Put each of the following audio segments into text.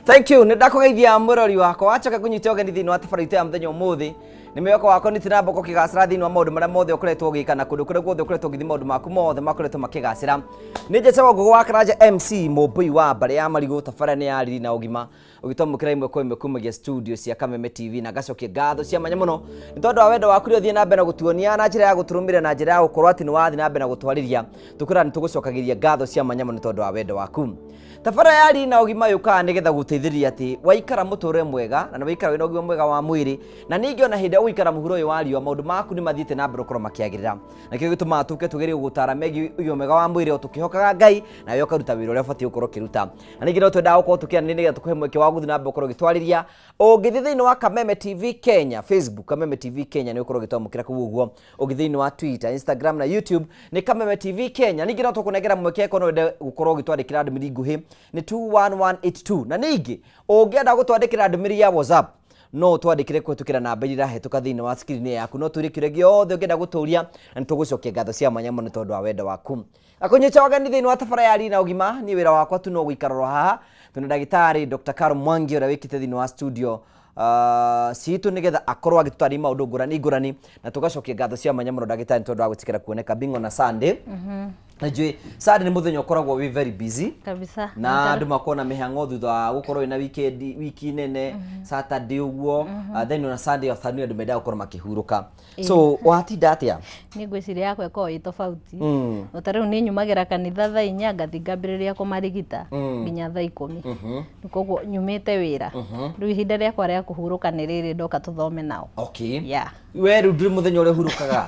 Thank you. Nĩ ndakũgeithia mwĩrori wakwa wacoka kũnyita ũgeni thĩinĩ wa tabarĩra itũ ya mũthenya ũmũthĩ. Nĩ mwĩhoko wakwa nĩ tinamba ũkĩgacĩra thĩinĩ wa maũndũ marĩa mothe ũkoretwo ũgĩka na kũndũ kũrĩa guothe ũkoretwo ũgĩthiĩ maũndũ maku mothe makoretwo makĩgacĩra. Nĩ njĩtagwo Ngũgũ wa Karanja MC Mũmbũi wa mbarĩ ya Marigũ, tabarĩra nĩ ya riri na ũgima ũgĩtwamũkĩra ĩmwe kwa ĩmwe kumagia studio cia Kameme TV, na ngacokia ngatho cia mwanya mũno nĩ tondũ wa wendo waku ũrĩa ũthiĩ na mbere na gũtuonia na njĩra ya gũtũrũmĩrĩra na njĩra ya gũkorwo atĩ nĩ wathiĩ na mbere na gũtwarĩria. Tũkwĩra nĩ tũgũcokagĩria ngatho cia mwanya mũno nĩ tondũ wa wendo waku. Tabarĩra ya riri na ũgima yũkaga nĩgetha gũteithĩrĩria atĩ waikara mũtũrĩre mwega na nĩ waikara wĩna ũgima mwega wa mwĩrĩ, na ningĩ ona hĩndĩ ĩrĩa ũgũikara mũhuro ũyũ wa riũa maũndũ maku nĩ mathiĩte na mbere gũkorwo makĩagĩrĩra. Nakĩo gĩtũmaga tũke tũgerie gũgũtara megiĩ ũgima mwega wa mwĩrĩ o tũkĩhokaga Ngai nawe ũkaruta wĩra ũrĩa ũbatiĩ gũkorwo ũkĩruta. Na ningĩ no twendaga gũkorwo tũkĩaranĩria nĩgetha tũkũhe mweke wa gũthiĩ na mbere gũkorwo ũgĩtwarĩria. Ũngĩthiĩ thĩinĩ wa Kameme TV Kenya Facebook, Kameme TV Kenya nĩ ũkorwo ũgĩtwamũkĩra kũu ũguo. Ũngĩthiĩ thĩinĩ wa Twitter, Instagram na YouTube nĩ Kameme TV Kenya. Ningĩ no tũkũnengera mweke korwo no wende gũkorwo ũgĩtwandĩkĩra ndũmĩrĩri nguhĩ nĩ 21182. Na ningĩ ũngĩenda gũtwandĩkĩra ndũmĩrĩri ya WhatsApp no twandĩkĩre kũhetũkĩra namba iria irahĩtũka thĩinĩ wa screen yaku. No tũrie kĩũria gĩothe ũngĩenda gũtũria na nĩtũgũcokia ngatho cia mwanya mũno nĩ tondũ wa wendo waku. Akũnyita ũgeni thĩinĩ wa tabarĩra ya riri na ũgima, niĩ wĩra wakwa tu no gũikara oro haha. Tũna ndagĩtarĩ Dr. Carol Mwangi ũrĩa wĩkĩte thĩinĩ wa studio citũ nĩgetha akorwo agĩtũtarĩria maũndũ ngũrani ngũrani, na tũgacokia ngatho cia mwanya mũno ndagĩtarĩ nĩ tondũ wa gwĩtĩkĩra kuoneka bingo na Sunday. Na njũĩ Sunday nĩ mũthenya ũkoragwo wĩ very busy kabisa, na andũ makorwo na mĩhang'o thutha wa gũkorwo wĩna weekend, wiki nene Saturday ũguo, then ona Sunday afternoon andũ mendaga gũkorwo makĩhurũka. So watinda atĩa? Niĩ ngwĩciria yakwa ĩkoragwo ĩ tofauti. O ta rĩu nĩ nyumagĩra kanitha thaa 4, ngathiĩ ngambĩrĩria kũmarigita nginya thaa 10. Koguo nyumĩte wĩra rĩu, ihinda rĩakwa rĩa kũhurũka nĩ rĩrĩ ndoka tũthome nao. Yeah. We rĩu ndũrĩ mũthenya ũrĩa ũhurũkaga?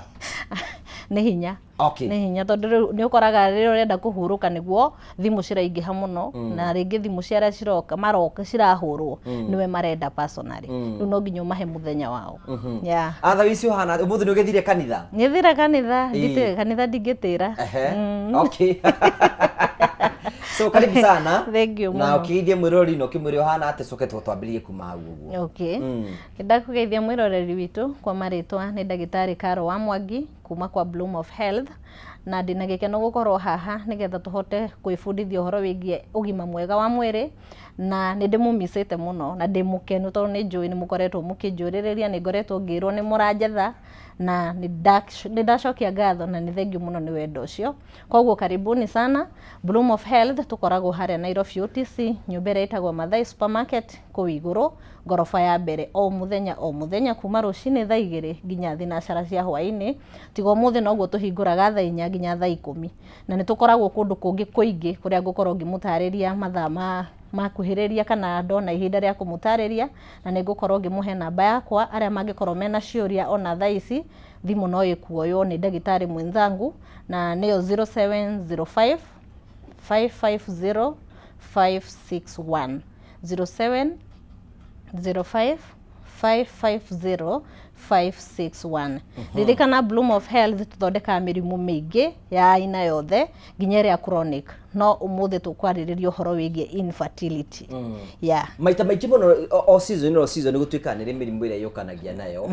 Nĩ hinya. Nĩ hinya, tondũ rĩu nĩ ũkoraga rĩrĩa ũrenda kũhurũka nĩguo thimũ ciraingĩha mũno, na rĩngĩ thimũ cia arĩa ciroka maroka cirahũrwo nĩwe marenda personally. Rĩu no nginya ũmahe mũthenya wao. Yeah. Atha ici ũhana ũmũthĩ nĩ ũgĩthire kanitha? Nĩthire kanitha. Nditĩ kanitha ndingĩtĩra. Okay. So karibu sana. Thank you na mũno. ũkĩgeithie mwĩroreri na ũkĩmwĩre ũhana atĩ coke twambĩrĩrie kuma hau ũguo. Okay. Ndakũgeithia mwĩroreri witũ, kwa marĩtwa nĩ ndagĩtarĩ Caro wa Mwangi kuma kwa Bloom of Health, na ndĩna gĩkeno gũkorwo haha nĩgetha tũhote kwĩbundithia ũhoro wĩgiĩ ũgima mwega wa mwĩrĩ, na nĩ ndĩmũmicĩte mũno na ndĩ mũkenu tondũ nĩ njũĩ nĩ mũkoretwo mũkĩnjũrĩrĩria, nĩ ngoretwo ngĩrwo nĩ mũranjetha, na nĩ ndacokia ngatho na nĩ thengiũ mũno nĩ wendo ũcio. Koguo karibuni sana. Bloom of Health tũkoragwo harĩa Nairobi OTC, nyũmba ĩrĩa ĩtagwo Mathai Supermarket, kũu igũrũ ngoroba ya mbere, o mũthenya o mũthenya kuma rũcinĩ thaa 2 nginya thinacara cia hwaĩ-inĩ. Tiga ũmũthĩ noguo tũhingũraga thaa 4 nginya thaa 10, na nĩ tũkoragwo kũndũ kũngĩ kũingĩ kũrĩa ngũkorwo ngĩmũtarĩria mathaa ma makuhĩrĩria kana ndona ihinda rĩa kũmũtarĩria, na nĩ ngũkorwo ngĩmũhe namba yakwa arĩa mangĩkorwo mena ciũria. Ona thaa ici thimũ no ĩkuoywo nĩ ndagĩtarĩ mwenzangu, na nĩyo 0705 550 561, 07 05 550 561. Ririkana Bloom of Health tũthondekaga mĩrimũ mĩingĩ ya aina yothe nginya ĩrĩa chronic, no ũmũthĩ tũkwarĩrĩria ũhoro wĩgiĩ infertility. Yeah. Maita maingĩ mũno o season o season nĩ gũtuĩkaga nĩ mĩrimũ ĩrĩa yũkanagia nayo.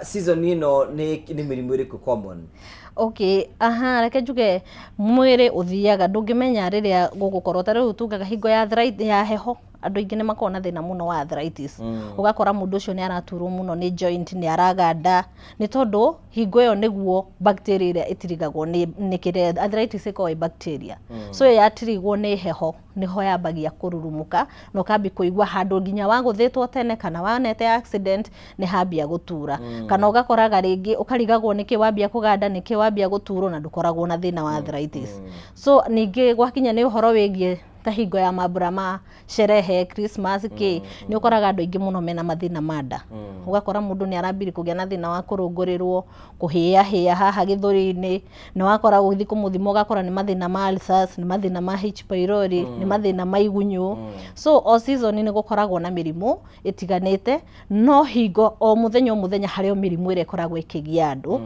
Season ĩno nĩ mĩrimũ ĩrĩkũ common? Okay, aha, reke njuge mwĩrĩ ũthiaga ndũngĩmenya rĩrĩa gũgũkorwo. Ta rĩu tugaga hingo ya arthritis, ya heho, andũ aingĩ nĩ makoragwo na thĩna mũno wa arthritis. Ũgakora mũndũ ũcio nĩ araturwo mũno nĩ joint, nĩ araganda, nĩ tondũ hingo ĩyo nĩguo bacteria ĩrĩa ĩtirigagwo nĩ kĩrĩa arthritis ĩkoragwo ĩ bacteria. So ĩyo yatirigwo nĩ heho nĩho yambagia kũrurumũka, na ũkambi kũigua handũ nginya wagũthĩtwo tene kana wonete accident nĩ hambia gũtura. Kana ũgakoraga rĩngĩ ũkarigagwo nĩkĩ wambia kũganda, nĩkĩ wambia gũturwo, na ndũkoragwo na thĩna wa arthritis. So ningĩ gwakinya nĩ ũhoro wĩgiĩ ta hingo ya mambura ma sherehe, Christmas, kĩ, nĩ ũkoraga andũ aingĩ mũno mena mathĩna ma nda. Ũgakora mũndũ nĩ arambiri kũgĩa na thĩna wa kũrũngũrĩrwo, kũhĩahĩa haha gĩthũri-inĩ, na wakora ũgĩthiĩ kũmũthima ũgakora nĩ mathĩna ma ulcers, nĩ mathĩna ma H pylori, nĩ mathĩna ma igunyũ. So o season nĩ gũkoragwo na mĩrimũ ĩtiganĩte, no hingo o mũthenya o mũthenya harĩ o mĩrimũ ĩrĩa ĩkoragwo ĩkĩgia andũ.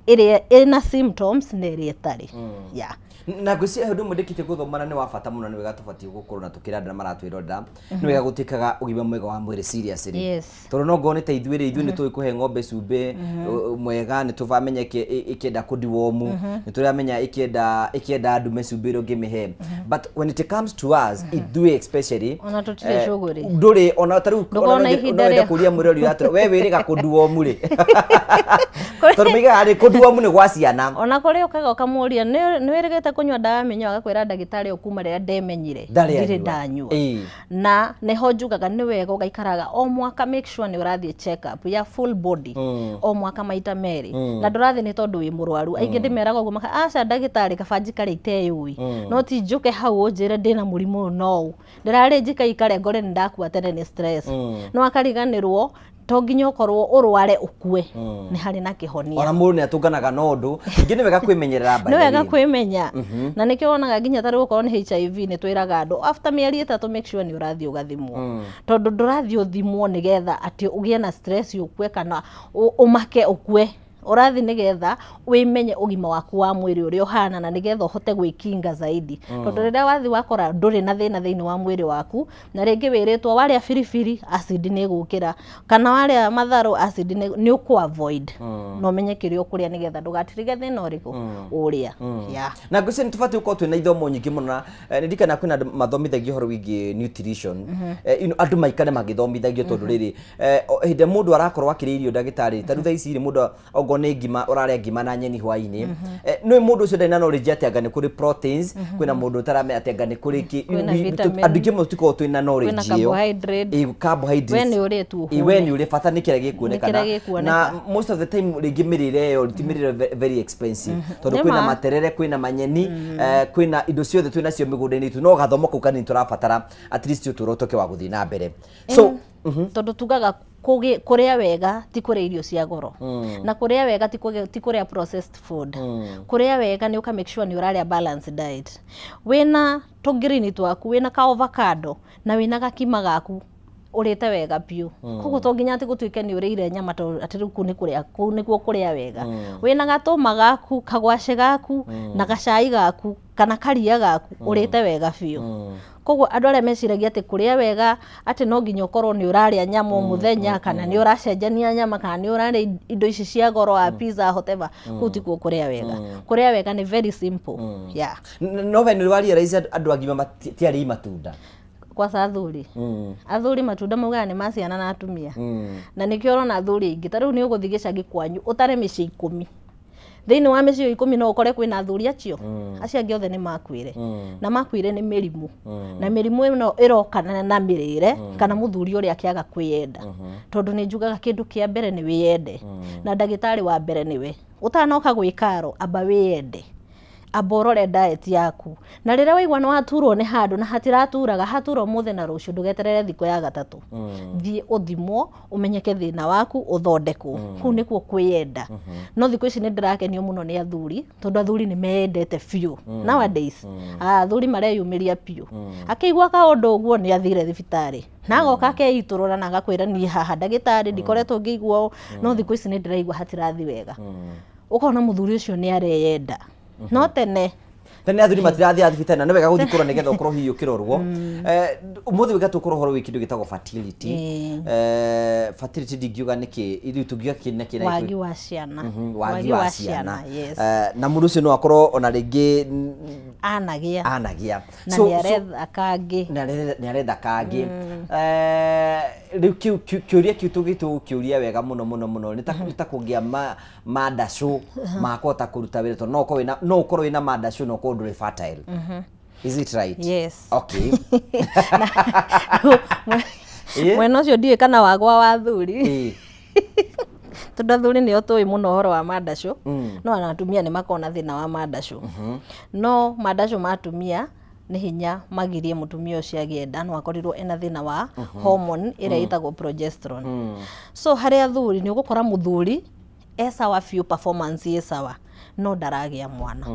ĩrĩa ĩna symptoms na ĩrĩa ĩtarĩ. Yeah. Na ngwĩciria ũndũ ũmwe ndĩkĩtie gũthoma na nĩ wa bata mũno, nĩ wega tũbatiĩ gũkorwo na tũkĩra andũ arĩa maratwĩrorera, nĩ wega gũtuĩkaga ũgima mwega wa mwĩrĩ seriously. Tondũ no ngorwo nĩ ta ithuĩ rĩ, ithuĩ nĩ tũĩ kũhe ng'ombe cumbĩ mwega, nĩ tũramenya ĩkĩenda kũdeworm, nĩ tũramenya ĩkĩenda ndume cumbĩ ũrĩa ũngĩmĩhe, but when it comes to us ithuĩ especially, Ona tũtirĩ shughuli. Ndũrĩ ona ta rĩu Ndũkorwo ona na no ihinda wende rĩa- kũria mwĩrori atĩrĩ, we wĩrĩga kũdeworm rĩ, tondũ moigaga rĩ, kũdeworm nĩ gwa ciana. Ona kũrĩ ũkaga ũkamũria, nĩ wĩrĩgĩte kũnyua ndawa ya mĩnyoo? Agakwĩra, ndagĩtarĩ, o kuma rĩrĩa ndemenyire Ndarĩ ndirĩ anyua. ndanyua. Na nĩho njugaga nĩ wega ũgaikaraga o mwaka, make sure nĩ ũrathiĩ check up ya full body o mwaka maita merĩ, na ndũrathiĩ nĩ tondũ wĩ mũrwaru. Aingĩ ndĩmeraga ũguo, maka, aca ndagĩtarĩ, kaba njikare iteyũĩ, no ti njũke hau ũnjĩre ndĩna mũrimũ ũyũ, no ndĩrarĩ njikaikare ngore nĩ ndakua tene nĩ stress. No akariganĩrwo to nginya ũkorwo ũrware ũkue, nĩ harĩ na kĩhonia. Ona mũndũ nĩ atũnganaga na ũndũ ningĩ, nĩ wega kwĩmenyerera by Nĩ the wega way. Kwĩmenya, na nĩkĩo wonaga nginya ta rĩu okorwo nĩ HIV, nĩ twĩraga andũ after mĩeri 3 make sure nĩ ũrathiĩ ũgathimwo, tondũ ndũrathiĩ ũthimwo nĩgetha atĩ ũgĩe na stress ũkue kana ũmake ũkue. Ũrathiĩ nĩgetha wĩmenye ũgima waku wa mwĩrĩ ũrĩa ũhana, na nĩgetha ũhote gwĩkinga zaidi, tondũ rĩrĩa wathiĩ wakora ndũrĩ na thĩna thĩinĩ wa mwĩrĩ waku, na rĩngĩ wĩrĩtwo warĩa biribiri acid nĩ ĩgũkĩra, kana warĩa matharũ acid nĩ ũkũ avoid, na ũmenye kĩrĩa ũkũrĩa nĩgetha ndũgatirige thĩna ũrĩkũ ũrĩa, yeah. Na ngwĩciria nĩ tũbatiĩ gũkorwo twĩna ithomo nyingĩ mũno, na nĩ ndirikana kwĩna andũ mathomithagio ũhoro wĩgiĩ nutrition. Andũ maikare magĩthomithagio, tondũ rĩrĩ hĩndĩ ĩrĩa mũndũ arakorwo akĩrĩa irio, ndagĩtarĩ, ta rĩu thaa ici rĩ, mũndũ ongorwo nĩ ngima ũrarĩa, ngima na nyeni hwainĩ, nĩ mũndũ ũcio ndarĩ na knowledge atĩ anga nĩ kũrĩ proteins, kwĩna mũndũ ũtaramenya atĩ anga nĩ kũrĩ kĩ. Kwĩna vitamin. Andũ aingĩ mũno tũtikoragwo twĩna knowledge Kwĩna ĩyo. Carbohydrate. Carbohydrates. We nĩ ũrĩe tu Ĩ, we ũhũne. nĩ ũrĩ bata nĩ kĩrĩa gĩkuonekana. Nĩ kĩrĩa gĩkuoneka. Na most of the time rĩngĩ mĩrĩre ĩyo ti mĩrĩre very expensive, tondũ Nĩ kwĩna ma. materere, kwĩna manyeni, kwĩna indo ciothe twĩnacio mĩgũnda-inĩ itũ, no gathomo kau kanini tũrabatara at least ũtũũro ũtuĩke wa gũthiĩ na mbere, so Tondũ tugaga kũrĩa wega ti kũrĩa irio cia goro, na kũrĩa wega ti kũrĩa processed food. Kũrĩa wega nĩ ũka make sure nĩ ũrarĩa balanced diet, wĩna tũngirini twaku, wĩna ka avocado, na wĩna gakima gaku ũrĩte wega biũ. Koguo to nginya atĩ gũtuĩke nĩ ũrĩire nyama tondũ atĩ rĩu kũu nĩ kũrĩa, kũu nĩkuo kũrĩa wega. Wĩna gatũma gaku, kagwacĩ gaku, na gacai gaku kana karia gaku, ũrĩte wega biũ. Koguo andũ arĩa meciragia atĩ kũrĩa wega atĩ no nginya ũkorwo nĩ ũrarĩa nyama o mũthenya, kana nĩ ũracenjania nyama, kana nĩ ũrarĩa indo ici cia goro wa pizza, whatever, kũu tikuo kũrĩa wega. Kũrĩa wega nĩ very simple, yeah. No we nĩ wa realize andũ agima ti arĩi matunda? Kwanza athuri, athuri matunda maugaga nĩ ma ciana na atumia, na nĩkĩo ũrona athuri aingĩ ta rĩu nĩ ũgũthiĩ gĩcagi kwanyu ũtare mĩciĩ 10, thĩinĩ wa mĩciĩ ĩyo 10 no ũkore kwĩna athuri acio, acio angĩ othe nĩ makuire, na makuire nĩ mĩrimũ, na mĩrimũ ĩno ĩrokana na mĩrĩre kana mũthuri ũrĩa akĩaga kwĩyenda, tondũ nĩ njugaga kĩndũ kĩa mbere nĩ wĩyende, na ndagĩtarĩ wa mbere nĩwe. Ũtanoka gwĩkaro, amba wĩyende, amba ũrore diet yaku, na rĩrĩa waigua nĩ waturwo nĩ handũ na hatiraturaga, hatura ũmũthĩ na rũciũ, ndũgeterere thikũ ya gatatũ, thiĩ ũthimwo, ũmenyeke thĩna waku, ũthondekwo. Kũu nĩkuo kwĩyenda. No thikũ ici nĩ ndĩrakenio mũno nĩ athuri, tondũ athuri nĩ meyendete biũ nowadays. Ah, athuri mareyumĩria biũ, akĩigua kaũndũ ũguo nĩ athire thibitarĩ na agoka akeitũrũra na agakwĩra, niĩ haha ndagĩtarĩ ndikoretwo ngĩigua ũũ, no thikũ ici nĩ ndĩraigua hatirathi wega. Ũkona mũthuri ũcio nĩ areyenda, no tene Tene athuri matirathiaga thibitarĩ, na nĩ wega gũthiĩ kũrora nĩgetha ũkorwo hihi ũkĩrorwo. Ũmũthĩ wega tũkorwo ũhoro wĩ kĩndũ gĩtagwo fertility. Fertility ndingiuga nĩkĩ, ithuĩ tũngiuga kĩ na kĩ na Wagi wa ciana. Wagi wa ciana. Yes. Na mũndũ ũcio no akorwo ona rĩngĩ anagĩa anagĩa na nĩ aretha kangĩ. Nĩ aretha kangĩ. Rĩu kĩũria kĩu tũgĩtũkĩũria wega mũno mũno mũno, nĩ ta kũgĩa mandacũ ma kũhota kũruta wĩra, tondũ no ũkorwo wĩna mandacũ no ũkorwo ndũrĩ fertile. Is it right? Yes. Okay. Mwena ũcio ndiũĩ kana wagwa wa athuri, tondũ athuri nĩo tũĩ mũno ũhoro wa mandacũ, no ona atumia nĩ makoragwo na thĩna wa mandacũ, no mandacũ ma atumia nĩ hinya magirie mũtumia ũcio agĩe nda, no akorirwo ena thĩna wa hormone ĩrĩa ĩtagwo progesterone. So harĩ athuri nĩ ũgũkora mũthuri e sawa biũ, performance ĩ sawa, no ndaragĩa mwana.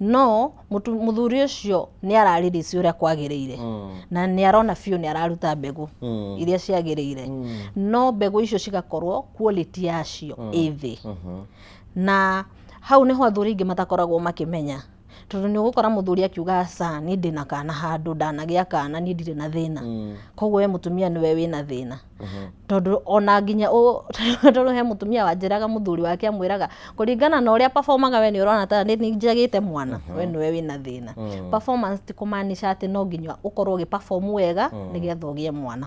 No mũthuri ũcio nĩ ararelease ũrĩa kwagĩrĩire, na nĩ arona biũ nĩ araruta mbegũ iria ciagĩrĩire, no mbegũ icio cigakorwo quality yacio ĩ thĩ. Na hau nĩho athuri aingĩ matakoragwo makĩmenya, tondũ nĩ ũgũkora mũthuri akiuga, "Aca, niĩ ndĩna kana handũ, ndanagĩa kana, niĩ ndirĩ na thĩna." Koguo we mũtumia nĩwe wĩna thĩna, tondũ ona nginya tondũ he mũtumia wanjĩraga mũthuri wake amwĩraga, "Kũringana na ũrĩa performaga, we nĩ ũrona ta nĩ njagĩte mwana, we nĩwe wĩna thĩna." Performance ti kũmaanisha atĩ no nginya ũkorwo ũgĩ perform wega nĩgetha ũgĩe mwana.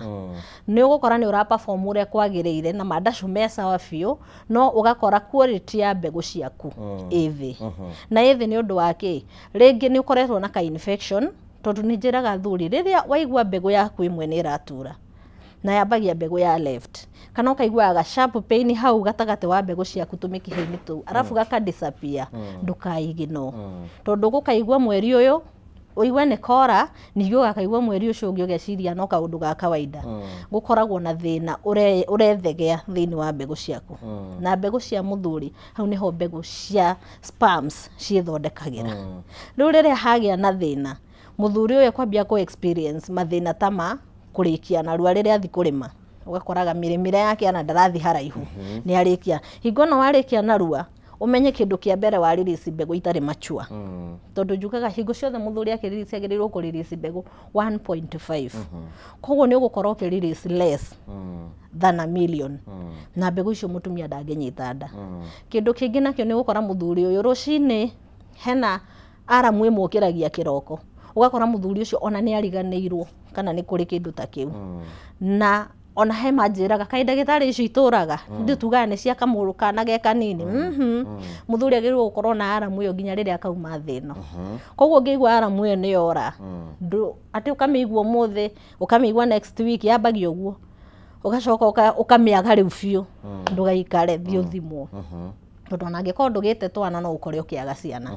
Nĩ ũgũkora nĩ ũra perform ũrĩa kwagĩrĩire na mandacũ me sawa biũ, no ũgakora quality ya mbegũ ciaku ĩ thĩ. Na ĩ thĩ nĩ ũndũ wa kĩ? Rĩngĩ nĩ ũkoretwo na ka infection, tondũ nĩ njĩraga athuri, rĩrĩa waigua mbegũ yaku ĩmwe nĩ ĩratura, na yambagia mbegũ ya left, kana ũkaiguaga sharp pain hau gatagatĩ wa mbegũ ciaku tũmĩkiha-inĩ tũu, arabu gaka disappear, ndũkaignore, tondũ gũkaigua mweri ũyũ ũigue nĩ kora, ningĩ ũgakaigua mweri ũcio ũngĩ ũgeciria no kaũndũ ga kawaida. Gũkoragwo na thĩna ũrethegea thĩinĩ wa mbegũ ciaku. Na mbegũ cia mũthuri, hau nĩho mbegũ cia sperms ciĩthondekagĩra. Rĩu rĩrĩa hagĩa na thĩna, mũthuri ũyũ kwambia kũ experience mathĩna ta ma kũrĩkia narua. Rĩrĩa athi kũrĩma, ũgakoraga mĩrĩmĩre yake ana ndarathi haraihu, nĩ arĩkia. Hingo ĩno warĩkia narua, ũmenye kĩndũ kĩa mbere wa release mbegũ itarĩ mature, tondũ njugaga hingo ciothe mũthuri akĩ-release agĩrĩirwo kũ-release mbegũ 1.5. Koguo nĩ ũgũkorwo ũkĩ-release less than a million, na mbegũ icio mũtumia ndangĩnyita nda. Kĩndũ kĩngĩ nakĩo nĩ gũkora mũthuri ũyũ rũcinĩ hena aramu ĩmũkĩragia kĩroko, ũgakora mũthuri ũcio ona nĩ ariganĩirwo kana nĩ kũrĩ kĩndũ ta kĩu. Na ona he manjĩraga, "Kaĩ ndagĩtarĩ icio itũraga ndĩ tugaga nĩ cia kamũrũ kana ge kanini?" Mũthuri agĩrĩirwo gũkorwo na aramu ĩyo nginya rĩrĩa akauma thĩ ĩno. Koguo ũngĩigua aramu ĩyo nĩ yora, atĩ ũkamĩigua ũmũthĩ, ũkamĩigua next week, yambagia ũguo, ũgacoka ũkamĩaga rĩu biũ, ndũgaikare, thiĩ ũthimwo, tondũ ona angĩkorwo ndũgĩte twana, no ũkore ũkĩaga ciana.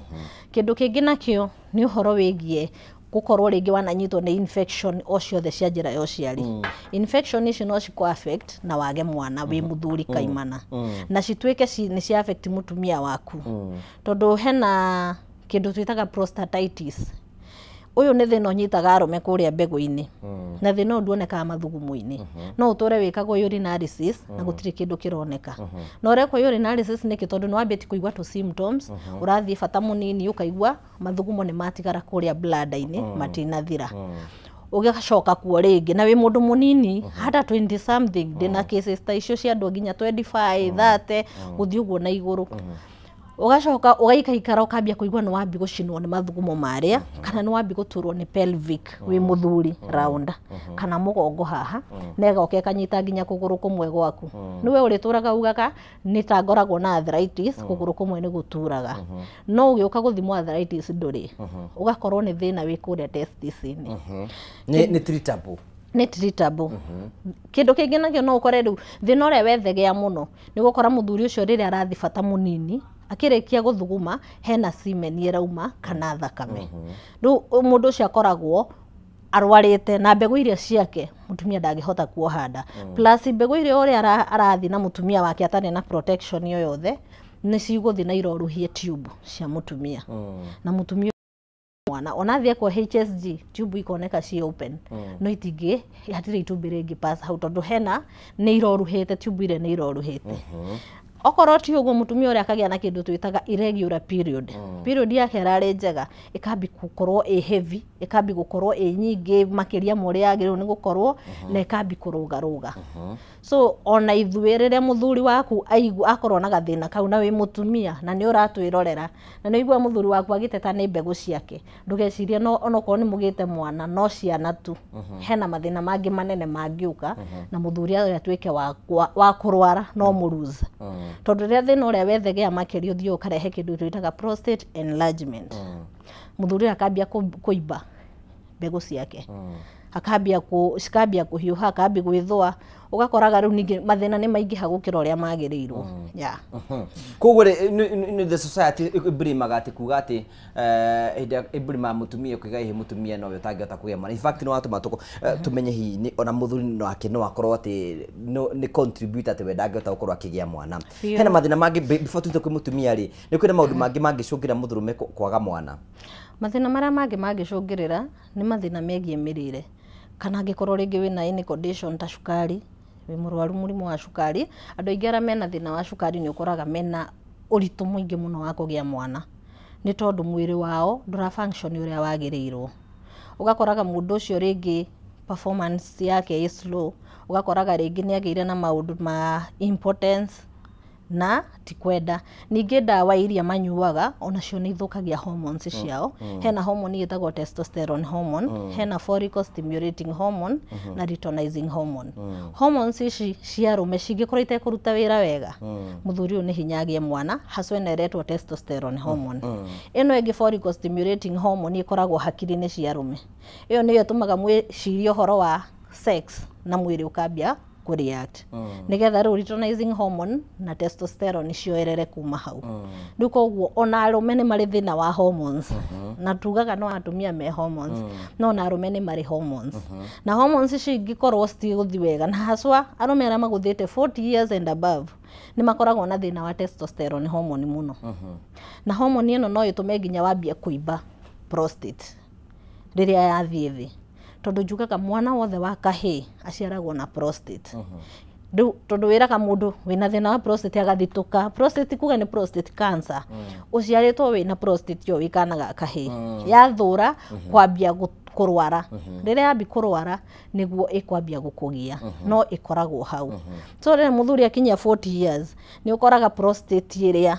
Kĩndũ kĩngĩ nakĩo nĩ ũhoro wĩgiĩ gũkorwo rĩngĩ wananyitwo nĩ infection o ciothe cia njĩra ya ũciari. Infection icio no cikũ affect na wage mwana wĩ mũthuri kaimana, na cituĩke nĩ cia affect mũtumia waku, tondũ hena kĩndũ twĩtaga prostatitis. Ũyũ nĩ thĩna ũnyitaga arũme kũrĩa mbegũ-inĩ, na thĩna ũyũ nduonekaga mathugumo-inĩ. No ũtũre wĩkagwo urinalysis na gũtirĩ kĩndũ kĩroneka. Na ũrekwo urinalysis nĩkĩ? Tondũ nĩ wambĩtie kũigua tũ symptoms, ũrathiĩ bata mũnini, ũkaigua mathugumo nĩ matigara kũrĩa bladder-inĩ, matinathira, ũgacoka kuo rĩngĩ, na wĩ mũndũ mũnini, hata 20 something. Ndĩna cases ta icio cia andũ nginya 25, 30, gũthiĩ ũguo na igũrũ. Ũgacoka ũgaikaikara, ũkambia kũigua nĩ wambi gũcinwo nĩ mathugumo marĩa, kana nĩ wambi gũturwo nĩ pelvic wĩ mũthuri, round kana mũgongo haha, na ĩgoka ĩkanyita nginya kũgũrũ kũmwe gwaku. Nĩwe ũrĩtũraga ugaga, "Nĩ ta ngoragwo na arthritis, kũgũrũ kũmwe nĩ gũturaga," no ũgĩũka gũthimwo arthritis ndũrĩ, ũgakorwo nĩ thĩna wĩ kũrĩa testis-inĩ. Nĩ treatable? Nĩ treatable. Kĩndũ kĩngĩ nakĩo, no ũkore rĩu thĩna ũrĩa wethegea mũno nĩ gũkora mũthuri ũcio rĩrĩa arathi bata mũnini, akĩrĩkia gũthuguma, hena semen ĩrauma kana thakame. Rĩu mũndũ ũcio akoragwo arwarĩte na mbegũ iria ciake mũtumia ndangĩhota kuoha nda. Plus mbegũ iria ũrĩa arathiĩ na mũtumia wake atarĩ na protection yo yothe, nĩ cigũthiĩ na iroruhie tube cia mũtumia, na mũtumia mwana ona athiĩ ekwo HSG, tube ikoneka ci open, no itingĩ, hatirĩ itumbĩ rĩngĩ pass hau, tondũ hena nĩ iroruhĩte, tube iria nĩ iroruhĩte. Okorwo ti ũguo, mũtumia ũrĩa akagĩa na kĩndũ twĩtaga irregular period. Period yake ĩrarĩ njega, ĩkambi gũkorwo ĩ heavy, ĩkambi gũkorwo ĩ nyingĩ makĩria ma ũrĩa yagĩrĩirwo nĩ gũkorwo, na ĩkambi kũrũgarũga. So ona ithuĩ, rĩrĩa mũthuri waku aigua akorwo na gathĩna kau, na wĩ mũtumia na nĩ ũratwĩrorera na nĩ ũigua mũthuri waku agĩteta nĩ mbegũ ciake, ndũgecirie no onokorwo nĩ mũgĩte mwana no ciana tu. Hena mathĩna mangĩ manene mangĩũka na mũthuri ũyũ atuĩke wa kũrwara no mũruza, tondũ rĩrĩa thĩna ũrĩa wethegea makĩria, ũthiĩ ũkarehe kĩndũ twĩtaga prostate enlargement. Mũthuri ũyũ akambia kũimba mbegũ ciake, akambia cikambia kũhiũha, akambia gwĩthũa, ũgakoraga rĩu ningĩ mathĩna nĩ maingĩha gũkĩra ũrĩa magĩrĩirwo, yeah. Koguo rĩ, nĩ the society ĩburimaga atĩ kuga atĩ hĩndĩ ĩrĩa ĩburimaga mũtumia ũkiuga hihi mũtumia nowe ũtangĩhota kũgĩa mwana. In fact nĩ watũma tũmenye hihi ona mũthuri nake no akorwo atĩ nĩ contributor atĩ we ndangĩhota gũkorwo akĩgĩa mwana. Biũ. Hena mathĩna mangĩ before tũthiĩ kwĩ mũtumia rĩ, nĩ kwĩna maũndũ mangĩ mangĩcũngĩra mũndũrũme kwaga mwana? Mathĩna marĩa mangĩ mangĩcũngĩrĩra nĩ mathĩna megiĩ mĩrĩre, kana angĩkorwo rĩngĩ wĩna any condition ta cukari, wĩ mũrwaru mũrimũ wa cukari. Andũ aingĩ arĩa mena thĩna wa cukari nĩ ũkoraga mena ũritũ mũingĩ mũno wa kũgĩa mwana nĩ tondũ mwĩrĩ wao ndũra function ũrĩa wagĩrĩirwo. Ũgakoraga mũndũ ũcio rĩngĩ performance yake ĩ slow, ũgakoraga rĩngĩ nĩ agĩire na maũndũ ma impotence na ti kwenda. Ningĩ ndawa iria manyuaga onacio nĩ ithũkagia hormones ciao. Hena hormone ĩtagwo testosterone hormone, hena follicle stimulating hormone na luteinizing hormone. Hormones ici cia arũme cingĩkorwo itekũruta wĩra wega, mũthuri ũyũ nĩ hinya agĩe mwana, haswa ĩno ĩretwo testosterone hormone. Ĩno ĩngĩ follicle stimulating hormone ĩkoragwo hakiri-inĩ cia arũme. Ĩyo nĩyo ĩtũmaga mwĩcirie ũhoro wa sex na mwĩrĩ ũkambia kũreact, nĩgetha rĩu luteinizing hormone na testosterone cioerere kuma hau. Rĩu koguo ona arũme nĩ marĩ thĩna wa hormones, na tugaga no atumia me hormones, no ona arũme nĩ marĩ hormones, na hormones ici ingĩkorwo citigũthiĩ wega, na haswa arũme arĩa magũthĩte 40 years and above nĩ makoragwo na thĩna wa testosterone hormone mũno. Na hormone ĩno no ĩtũme nginya wambie kũimba prostate rĩrĩa yathiĩ thĩ, tondũ njugaga mwana wothe wa kahĩĩ aciaragwo na prostate. Rĩu tondũ wĩraga mũndũ wĩna thĩna wa prostate agathitũka, prostate kuga nĩ prostate cancer, ũciarĩtwo wĩna prostate ĩyo wĩ kana ga kahĩĩ, yathũra kwambia kũrwara, rĩrĩa yambi kũrwara nĩguo ĩkwambia gũkũgia, no ĩkoragwo hau. So rĩrĩa mũthuri akinyia 40 years nĩ ũkoraga prostate ĩrĩa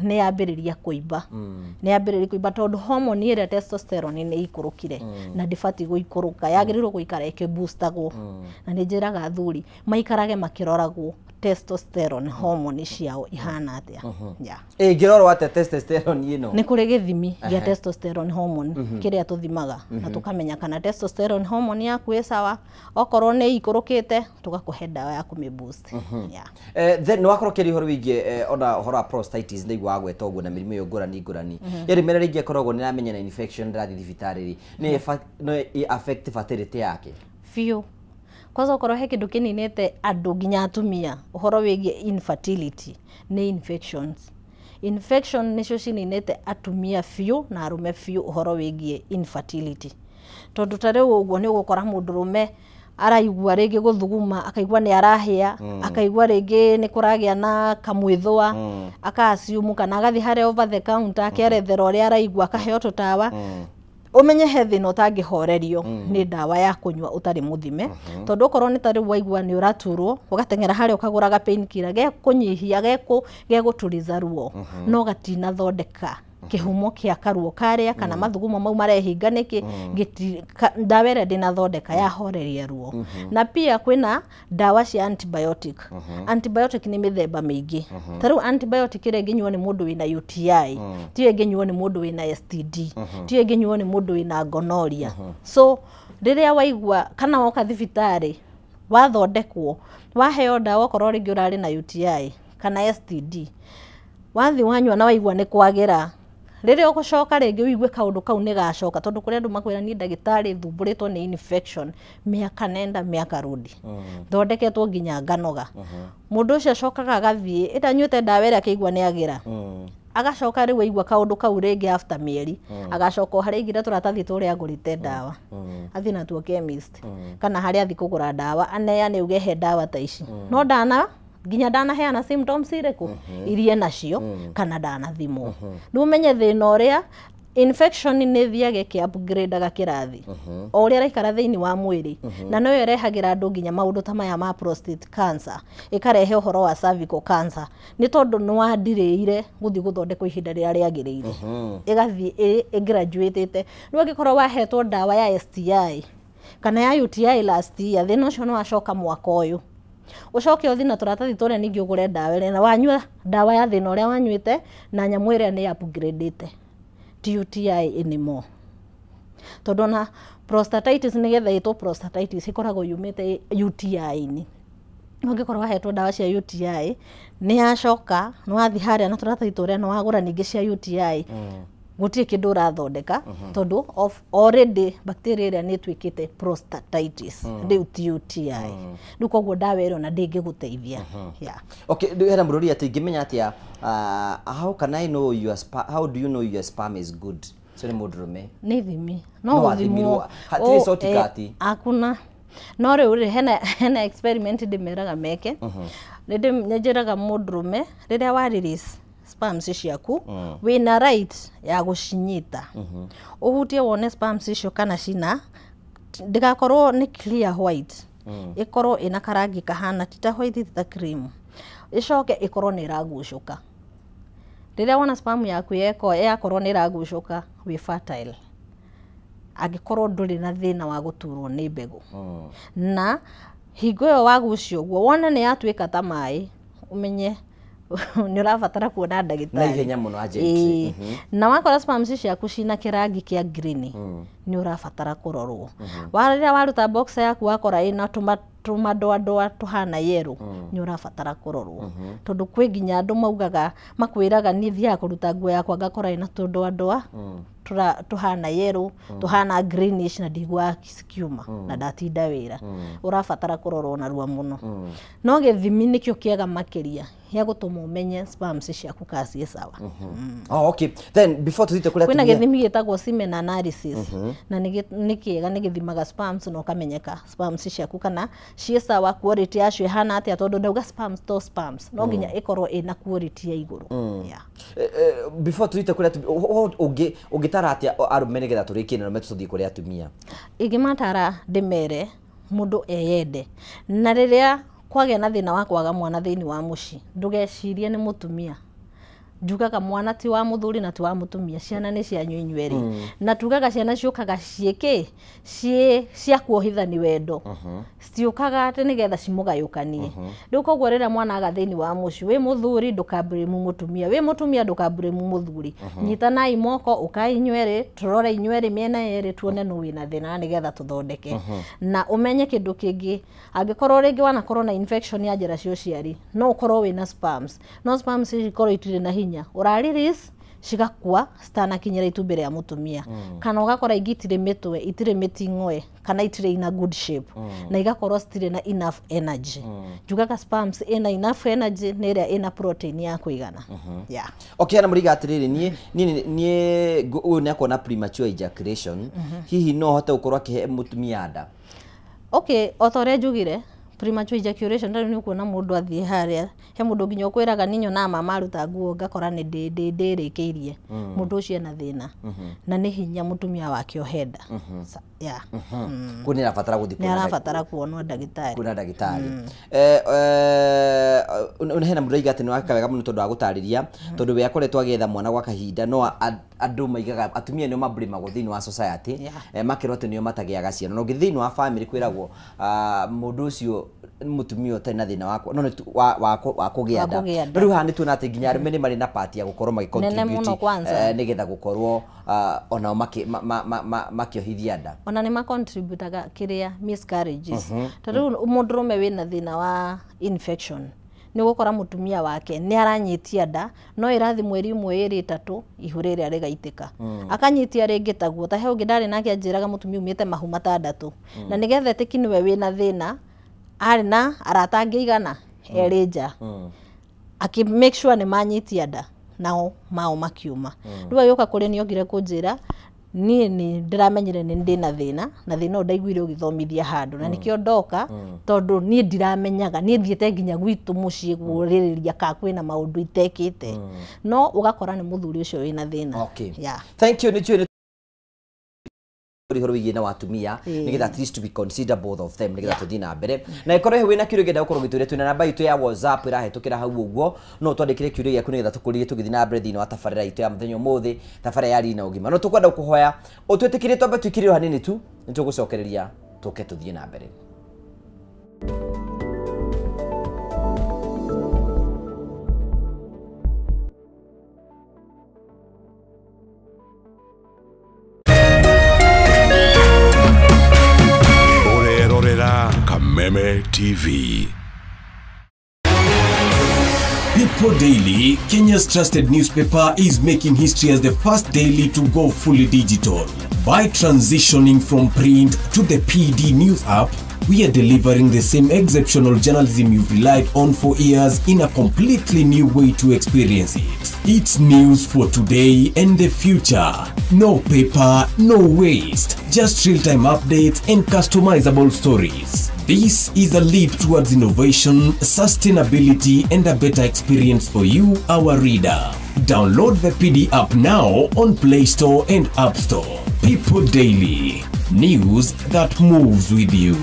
nĩ yambĩrĩria kũimba, nĩ yambĩrĩria kũimba tondũ hormone ĩrĩa testosterone nĩ ikũrũkire, na ndĩbatiĩ gũikũrũka, yagĩrĩirwo gũikara ĩkĩboostagwo. Na nĩ njĩraga athuri maikarage makĩroragwo testosterone hormone ciao ihana atĩa. Yeah. Ĩngĩrorwo atĩa testosterone ĩno? Nĩ kũrĩ gĩthimi gĩa testosterone hormone kĩrĩa tũthimaga na tũkamenya kana testosterone hormone yaku ĩ sawa. Okorwo nĩ ikũrũkĩte tũgakũhe ndawa ya kũmĩ boost. Yeah. Then nĩ wakorwo ũkĩaria ũhoro wĩgiĩ ona ũhoro wa prostatitis, ndaigua wagweta ũguo na mĩrimũ ĩyo ngũrani ngũrani. Yarĩ mĩrĩa rĩngĩ ĩkoragwo nĩ ĩramenya na infection ndĩrathiĩ thibitarĩ rĩ, nĩ ĩ affect fertility yake? Biũ. Kwanza okorwo he kĩndũ kĩninĩte andũ nginya atumia ũhoro wĩgiĩ infertility nĩ infections. Infection nĩcio cininĩte atumia biũ na arũme biũ ũhoro wĩgiĩ infertility. Tondũ ta rĩu ũguo nĩ ũgũkora mũndũrũme araigua rĩngĩ gũthuguma, akaigua nĩ arahĩa, akaigua rĩngĩ nĩ kũragĩa na kamwĩthũa, aka assume kana agathiĩ harĩa over the counter akerethera ũrĩa araigua, akaheo tũtawa. Ũmenye he thĩna ũtangĩhorerio nĩ ndawa ya kũnyua ũtarĩ mũthime, tondũ okorwo nĩ ta rĩu waigua nĩ ũraturwo, ũgateng'era harĩa ũkagũraga painkiller gekũnyihia, gegũturiza ruo, no gatinathondeka kĩhumo kĩa karuo karĩa kana mathugumo mau marehinga nĩkĩ. Ndawa ĩrĩa ndĩnathondeka yahoreria ruo. Na pia kwĩna ndawa cia antibiotic. Antibiotic nĩ mĩthemba mĩingĩ. Ta rĩu antibiotic ĩrĩa ĩngĩnyuo nĩ mũndũ wĩna UTI tiyo ĩngĩnyuo nĩ mũndũ wĩna STD, tiyo ĩngĩnyuo nĩ mũndũ wĩna gonorrhea. So rĩrĩa waigua kana woka thibitarĩ wathondekwo, waheo ndawa, okorwo rĩngĩ ũrarĩ na UTI kana STD, wathiĩ wanyua na waigua nĩ kwagĩra, rĩrĩa ũgũcoka rĩngĩ ũigue kaũndũ kau nĩ gacoka, tondũ kũrĩ andũ makwĩra, "Niĩ ndagĩtarĩ thumbũrĩtwo nĩ infection mĩaka nenda mĩaka rũndi, thondeketwo nginya nganoga." Mũndũ ũcio acokaga agathiĩ ĩtanyuĩte ndawa ĩrĩa akĩigua nĩ agĩra, agacoka rĩu aigua kaũndũ kau rĩngĩ after mĩeri, agacoka o harĩa aigire tũratathi tũrĩa agũrĩte ndawa, athiĩ natuo chemist kana harĩa athiĩ kũgũra ndawa, aneane uge, "He ndawa ta ici." No ndana nginya ndanaheana symptoms irĩkũ iria nacio kana ndanathimwo. Rĩu ũmenye thĩna ũrĩa infection nĩ ĩthiaga ĩkĩ upgrade-aga kĩrathi o ũrĩa ĩraikara thĩinĩ wa mwĩrĩ, na noyo ĩrehagĩra andũ nginya maũndũ ta maya ma prostate cancer, ĩkarehe ũhoro wa cervical cancer, nĩ tondũ nĩ wandirĩire gũthiĩ gũthondekwo ihinda rĩrĩa rĩagĩrĩire, ĩgathiĩ ĩgraduatĩte. Rĩu angĩkorwo wahetwo ndawa ya STI kana ya UTI last year, thĩna ũcio nĩ wacoka mwaka ũyũ, ũcoke ũthiĩ na tũratathi tũrĩa ningĩ ũgũre ndawa ĩrĩa, na wanyua ndawa ya thĩna ũrĩa wanyuĩte na nyamũ ĩrĩa nĩ upgradĩte, ti UTI anymore. Tondũ ona prostatitis, nĩgetha ĩtwo prostatitis, ĩkoragwo yumĩte UTI-inĩ. Ũngĩkorwo wahetwo ndawa cia UTI nĩ yacoka, nĩ wathiĩ harĩa na tũratathi tũrĩa na wagũra ningĩ cia UTI, gũtirĩ kĩndũ ũrathondeka, tondũ of already bacteria ĩrĩa nĩ ĩtuĩkĩte prostatitis rĩu, ti UTI rĩu. Koguo ndawa ĩyo ona ndĩngĩgũteithia. Yeah. Okay, rĩu hena mũrũri atĩ ingĩmenya atĩa, how can I know your how do you know your sperm is good? So nĩ mũndũrũme. Nĩ ithimi. No No athimĩrwo. gũthimwo. Hatirĩ Oh, shortcut. Hakuna. No rĩu rĩ, hena experiment ndĩmeraga meke. Nĩ njĩraga mũndũrũme rĩrĩa wa release sperms ciaku wĩna right ya gũcinyita ũhutie wone sperms icio kana cina ndĩgakorwo nĩ clear white ĩkorwo ĩna karangi kahana ti ta white ti ta cream ĩcoke ĩkorwo nĩ ĩragucũka rĩrĩa wona sperm yaku yakorwo nĩ ĩragucũka wĩ fertile angĩkorwo ndũrĩ na thĩna wa gũturwo nĩ mbegũ na hingo ĩyo wagucia ũguo wone nĩ yatuĩka ta maĩ ũmenye nĩ ũrabatara kuona ndagĩtarĩ Na ihenya mũno urgently. Na wakora sperms ciaku cina kĩrangi kĩa green nĩ ũrabatara kũrorwo rĩrĩa waruta boxer yaku wakora ĩna tũmadoadoa tũhana yellow nĩ ũrabatara kũrorwo tondũ kwĩ nginya andũ maugaga makwĩraga niĩ thiaga kũruta nguo yakwa ngakora ĩna tũdoadoa tũhana yellow tũhana greenish na ndiguaga cikiuma na ndatinda wĩra ũrabatara kũrorwo narua mũno no gĩthimi nĩkĩo kĩega makĩria gĩa gũtũma ũmenye sperms ciaku kana ciĩ sawa. Oh, okay. Then before tuthiĩte kũrĩa kwĩna atumia gĩthimi gĩtagwo semen analysis na nĩ kĩega nĩ gĩthimaga sperms na ũkamenyeka sperms ciaku kana ciĩ sawa quality yacio ĩhana atĩa tondũ ndauga sperms to sperms no nginya ĩkorwo ĩna quality ya igũrũ. Yeah. Before tuthiĩte kũrĩa atumia ũngĩtara atĩa arũme nĩgetha tũrĩkie na tũthiĩ kũrĩa atumia? Ingĩmatara ndĩmere mũndũ eyende na rĩrĩa kwagĩa na thĩna wa kwaga mwana thĩinĩ wa mũciĩ ndũgecirie nĩ mũtumia njugaga mwana ti wa mũthuri na ti wa mũtumia ciana nĩ cianyu inyuerĩ na tugaga ciana ciũkaga ciĩkĩ ciĩ cia kuohithani wendo citiũkaga atĩ nĩgetha cimũgayũkanie rĩu koguo rĩrĩa mwana aga thĩinĩ wa mũciĩ wĩ mũthuri ndũkablame mũtumia wĩ mũtumia ndũkablame mũthuri nyitanai moko ũkai inyuerĩ tũrore inyuerĩ mĩena yerĩ tuone nũ wĩna thĩna nĩgetha tũthondeke na ũmenye kĩndũ kĩngĩ angĩkorwo rĩngĩ wanakorwo na infection ya njĩra cia ũciari no ũkorwo wĩna sperms no sperms ici ikorwo itirĩ na hinya ũra release cigakua citanakinyĩra itumbĩ rĩa mũtumia kana ũgakora ingĩ itirĩ mĩtwe itirĩ mĩting'oe kana itirĩ ina good shape na igakorwo citirĩ na enough energy njugaga sperms ĩna enough energy nĩ ĩrĩa ĩna protein ya kũigana. Yeah. Okay, na mũriga atĩrĩrĩ niĩ niĩ niĩ ũyũ nĩ akona premature ejaculation hihi no hote gũkorwo akĩhe mũtumia nda? Okay, o ta ũrĩa njugire premature ejaculation rĩu nĩ ũkuona mũndũ athiĩ harĩa he mũndũ nginya ũkwĩraga niĩ nyonaga mama aruta nguo ngakora nĩ ndĩrĩkĩirie mũndũ ũcio ena thĩna na nĩ hinya mũtumia wake ohe nda. Yeah. Kũu nĩ arabatara gũthiĩ nĩ kuona arabatara kuonwo ndagĩtarĩ kuona ndagĩtarĩ. Hena mũndũ aiga atĩ nĩ waka wega mũno tondũ wa gũtarĩria tondũ we akoretwo agĩetha mwana gwa kahinda no andũ maigaga atumia nĩo mablamagwo thĩinĩ wa society makerwo atĩ nĩo matagĩaga ciana na ũngĩ thĩinĩ wa family kwĩragwo mũndũ ũcio mũtumia ũtarĩ na thĩna wa no nĩ wa kũgĩa nda. Kũgĩa nda. No rĩu haha nĩ tuona atĩ nginya arũme nĩ marĩ na part ya gũkorwo magĩ Nene mũno contribute kwanza. Nĩgetha gũkorwo onao makĩohithia nda. Ona nĩ macontributaga kĩrĩa miscarriages ta rĩu mũndũrũme wĩna thĩna wa infection nĩ ũgũkora mũtumia wake nĩ aranyitia nda no ĩrathi mweri ũmwe ĩrĩ ĩtatũ ihu rĩrĩa rĩgaitĩka akanyitia rĩngĩ taguo ta he ũngĩ ndarĩ nake anjĩraga mũtumia umĩte mahu matandatũ na nĩgetha ĩtĩki nĩwe wĩna thĩna arĩ na arata angĩ igana erĩ nja akĩ make sure nĩ manyitia nda nao mao makiuma rĩu agĩũka kũrĩ nĩ okire kũnjĩra niĩ nĩ ndĩramenyire nĩ ndĩna thĩna na thĩna ũyũ ndaiguire ũgĩthomithia handũ na nĩkĩo ndoka tondũ niĩ ndiramenyaga niĩ thiĩte nginya gwitũ mũciĩ kũrĩrĩria kana kwĩna maũndũ itekĩte no ũgakora nĩ mũthuri ũcio wĩna thĩna. Okay. Yeah. Thank you. Nĩ njũĩ nĩ ũhoro wĩgiĩ na watumia Ĩĩ. nĩgetha at least to be consider both of them nĩgetha tũthiĩ na mbere na ĩkorwo wĩna kĩũria ũngĩenda gũkorwo ũgĩtũria twĩna namba itũ ya WhatsApp ĩrahĩtũkĩra hau ũguo no twandĩkĩre kĩũria gĩaku nĩgetha tũkũrĩrie tũgĩthiĩ na mbere thĩinĩ wa tabarĩra itũ ya mũthenya ũmũthĩ tabarĩra ya riri na ũgima no tũkwenda gũkũhoya ũtwĩtĩkĩrie twambe twĩkĩrĩre o hanini tu nĩ tũgũcokereria tũke tũthiĩ na mbere. Ũrerorera Kameme TV. People Daily, Kenya's trusted newspaper, is making history as the first daily to go fully digital. By transitioning from print to the PD News app, we are delivering the same exceptional journalism you've relied on for years in a completely new way to experience it. It's news for today and the future. No paper, no waste. Just real-time updates and customizable stories. This is a leap towards innovation, sustainability, and a better experience for you, our reader. Download the PD app now on Play Store and App Store. People Daily, news that moves with you.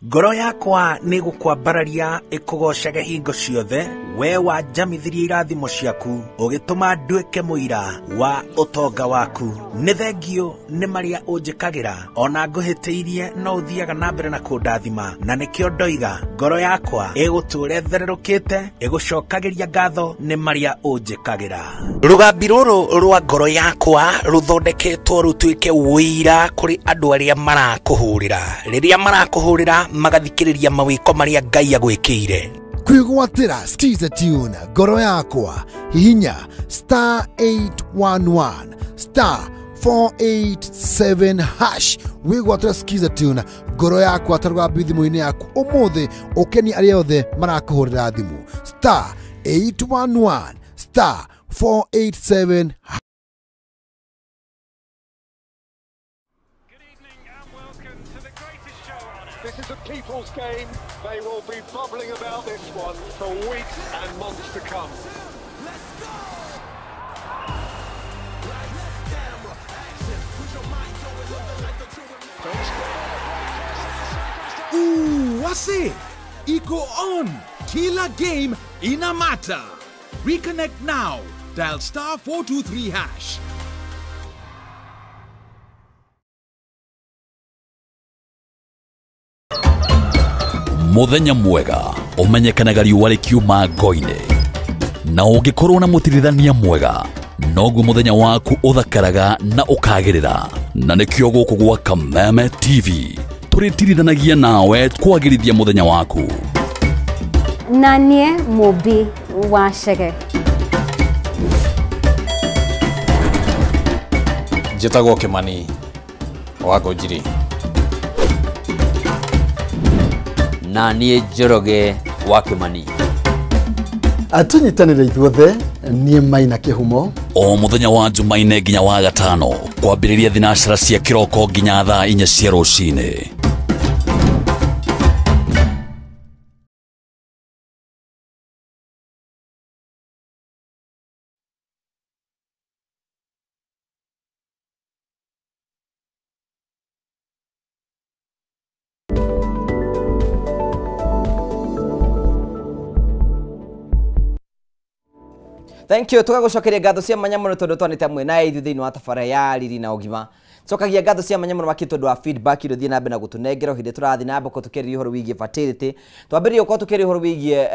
Ngoro yakwa nĩ gũkwambararia ĩkũgocage hingo ciothe, we wanjamithirie irathimo ciaku, ũgĩtũma nduĩke mũira wa ũtonga waku. Nĩ thengio nĩ marĩa ũnjĩkagĩra, ona ngũhĩtĩirie no ũthiaga na mbere na kũndathima, na nĩkĩo ndoiga ngoro yakwa ĩgũtũũra ĩthererũkĩte, ĩgũcokagĩria ngatho nĩ marĩa ũnjĩkagĩra. Rũgambi rũrũ rwa ngoro yakwa rũthondeketwo rũtuĩke ũira kũrĩ andũ arĩa marakũhũrĩra. Rĩrĩa marakũhũrĩra magathikĩrĩria mawĩko marĩa Ngai agwĩkĩire. Kwĩgwatĩra Skiza Tune ngoro yakwa, hihinya star 811 star 487 hash wĩgwatĩra Skiza Tune ngoro yakwa ta rũgambi thimũ-inĩ yaku ũmũthĩ, ũkenie arĩa othe marakũhũrĩra thimũ star 811 star 487. This is a people's game. They will be bubbling about this one for weeks and months to come. Let's go! Lights, camera, action. Put your mind to it. Live the life that you imagine. Ooh, wase! Iko on! Kila game ina matter. Reconnect now. Dial star 423 hash. Muthenya mwega umenyekanaga riũa rĩkiuma ngo-inĩ, na ũngĩkorwo na mũtirithania mwega noguo muthenya waku ũthakaraga na ũkagĩrĩra. Na nĩkĩo gũkũ gwa Kameme TV tũrĩtirithanagia nawe kwagĩrithia muthenya waku. Na niĩ Mũmbi wa Chege. Njĩtagwo Kĩmani wa Ngũnjiri. Na niĩ Njoroge wa Kĩmani. Atunyitanĩre ithuothe, niĩ Maina Kĩhumo. O muthenya wa Jumaine nginya wa gatano kwambĩrĩria thinacara cia kĩroko nginya thaa 4 cia rũcinĩ. Thank you. Tugagucokeria ngatho cia mwanya muno tondu twanite hamwe na ithuĩ thĩinĩ wa tabara ya riri na ũgima. Cokagia ngatho cia mwanya muno makĩ tondu wa feedback iria ũthiĩ na mbere na gũtũnengera hĩndĩ tũrathiĩ na mbere tũkĩarĩria ũhoro wĩgiĩ fertility. Twambĩrĩrie gũkorwo tũkĩaria ũhoro wĩgiĩ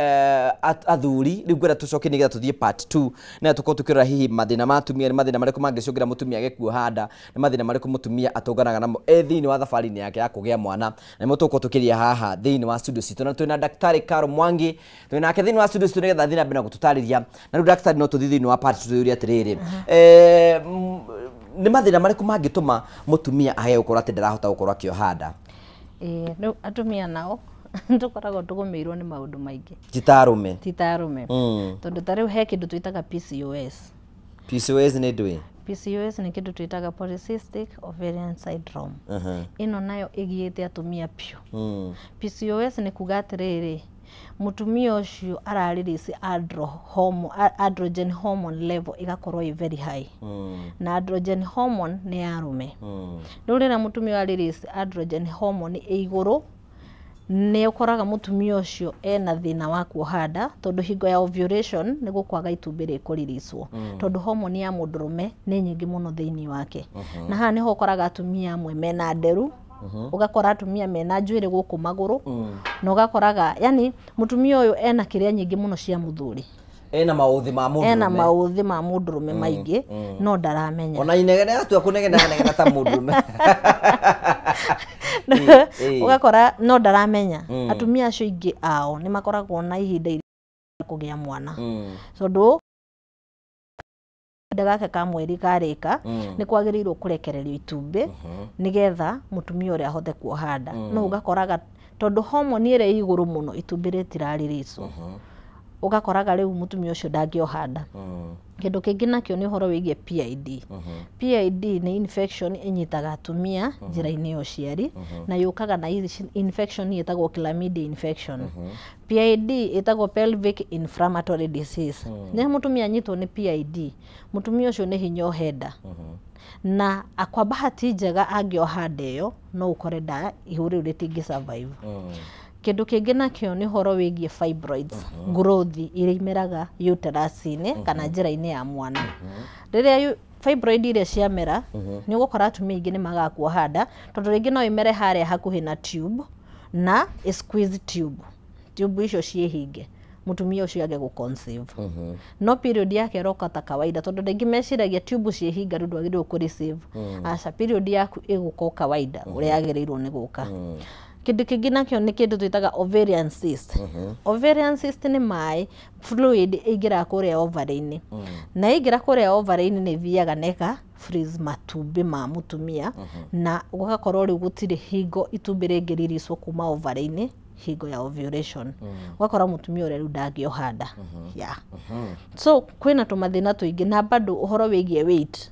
athuri, rĩu ngwenda tũcoke nĩgetha tũthiĩ part 2 na tũkorwo tũkĩrora hihi mathĩna ma atumia nĩ mathĩna marĩkũ mangĩcũngĩra mũtumia age kuoha nda, nĩ mathĩna marĩkũ mũtumia atũnganaga namo e thĩinĩ wa thabarĩ-inĩ yake ya kũgĩa mwana. Na nĩmo tũgũkorwo tũkĩaria haha thĩinĩ wa studio citũ, na twĩna Daktari Caro Mwangi, twĩ nake thĩinĩ wa studio citũ nĩgetha athiĩ na mbere na gũtũtarĩria. Na rĩu daktari no tũthiĩ thĩinĩ wa part 2 tũyũrie atĩrĩrĩ, nĩ mathĩna marĩkũ mangĩtũma mũtumia age gũkorwo atĩ ndarahota gũkorwo akĩoha nda? Rĩu atumia nao tũkoragwo tũgũmĩirwo nĩ maũndũ maingĩ. Ti ta arũme. Ti ta arũme. Tondũ ta rĩu he kĩndũ twĩtaga PCOS. PCOS nĩ ndũĩ? PCOS nĩ kĩndũ twĩtaga polycystic ovarian syndrome. Ĩno nayo ĩgiĩte atumia biũ. PCOS nĩ kuga atĩrĩrĩ, mũtumia ũcio ararelease androgen hormone level ĩgakorwo ĩ very high. Na androgen hormone nĩ ya arũme. Rĩu rĩrĩa mũtumia arelease androgen hormone ĩ igũrũ, nĩ ũkoraga mũtumia ũcio ena thĩna wa kuoha nda, tondũ hingo ya ovulation nĩ gũkwaga itumbĩ rĩkũriricwo, tondũ hormone ya mũndũrũme nĩ nyingĩ mũno thĩinĩ wake. Na haha nĩho ũkoraga atumia amwe mena nderu, ũgakora atumia mena njuĩrĩ gũkũ magũrũ, na ũgakoraga yani mũtumia ũyũ ena kĩrĩa nyingĩ mũno cia mũthuri, ena maũthĩ ma mũndũrũme, ena maũthĩ ma mũndũrũme maingĩ, no ndaramenya. Ona inegene atua kũnegena negena ta mũndũrũme. Ũgakora no ndaramenya. Atumia acio aingĩ ao nĩ makoragwo na ihinda irĩa kũgĩa mwana, tondũ kahinda gaka ka mweri karĩka nĩ kwagĩrĩirwo kũrekererio itumbĩ nĩgetha mũtumia ũrĩa ahote kuoha nda. No ũgakoraga tondũ hormone ĩrĩa ĩ igũrũ mũno itumbĩ rĩtirarĩrĩcwo, Ũgakoraga rĩu mũtumia ũcio ndangĩoha nda. Kĩndũ kĩngĩ nakĩo nĩ ũhoro wĩgiĩ PID. PID nĩ infection ĩnyitaga atumia njĩra-inĩ ya ũciari, na yũkaga na infection ĩtagwo chlamydia infection. PID ĩtagwo pelvic inflammatory disease. Rĩrĩa mũtumia anyitwo nĩ PID, mũtumia ũcio nĩ hinya ohe nda, na kwa bahati njega angĩoha nda ĩyo, no ũkore nda ihu rĩu rĩtingĩ survive. Kĩndũ kĩngĩ nakĩo nĩ ũhoro wĩgiĩ fibroids, growth iria imeraga uterus-inĩ kana njĩra-inĩ ya mwana. Rĩrĩa fibroid iria ciamera, nĩ ũgũkora atumia aingĩ nĩ magaga kuoha nda, tondũ rĩngĩ no ĩmere harĩa hakuhĩ na tube na ĩ squeeze tube, tube icio ciĩhinge, mũtumia ũcio age gũ conceive, no period yake ĩroka ta kawaida, tondũ rĩngĩ meciragia tube ciĩhinga rĩu ndwagĩrĩirwo kũ receive. Aca, period yaku ĩgũka o kawaida ũrĩa yagĩrĩirwo nĩ gũka. Kĩndũ kĩngĩ nakĩo nĩ kĩndũ twĩtaga ovarian cyst. Ovarian cyst nĩ maĩ, fluid ĩingĩraga kũrĩa ovary-inĩ, na ĩingĩra kũrĩa ovary-inĩ nĩ ĩthiaga na ĩka freeze matumbĩ ma mũtumia, na gũgakorwo rĩu gũtirĩ hingo itumbĩ rĩngĩ rĩricwo kuma ovary-inĩ hingo ya ovulation. Ũgakora mũtumia ũrĩa rĩu ndangĩoha nda. Yeah. So kwĩna tũmathĩna tũingĩ, na bado ũhoro wĩgiĩ weight.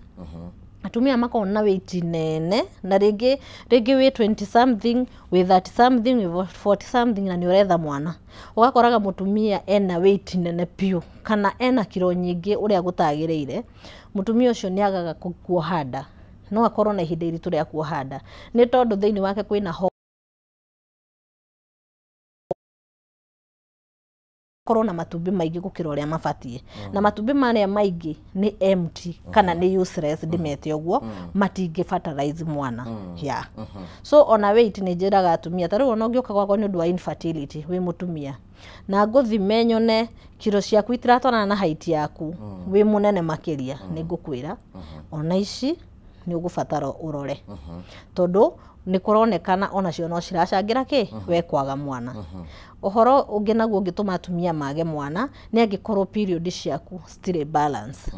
Atumia makoragwo na weight nene, na rĩngĩ rĩngĩ wĩ 20 something, wĩ 30 something, wĩ 40 something, na nĩ ũretha mwana. Ũgakoraga mũtumia ena weight nene piũ kana ena kiro nyingĩ ũrĩa gũtagĩrĩire. Mũtumia ũcio nĩ agaga kuoha nda, no akorwo na ihinda iritũ rĩa kuoha nda, nĩ tondũ thĩinĩ wake kwĩna korwo na matumbĩ maingĩ gũkĩra ũrĩa mabatiĩ, na matumbĩ marĩa maingĩ nĩ empty kana nĩ useless, ndĩmete ũguo, matingĩ fertilize mwana. Yeah. So ona weight, nĩ njĩraga atumia, ta rĩu ona ũngĩũka gwakwa nĩ ũndũ wa infertility wĩ mũtumia, na ngũthime nyone kiro ciaku itiratwarana na height yaku, wĩ mũnene makĩria, nĩ ngũkwĩra ona ici nĩ ũgũbatara ũrore, tondũ nĩ kũronekana onacio no ciracangĩra kĩ we kwaga mwana. Ũhoro ũngĩ naguo ũngĩtũma atumia mage mwana nĩ angĩkorwo period ciaku citirĩ balance,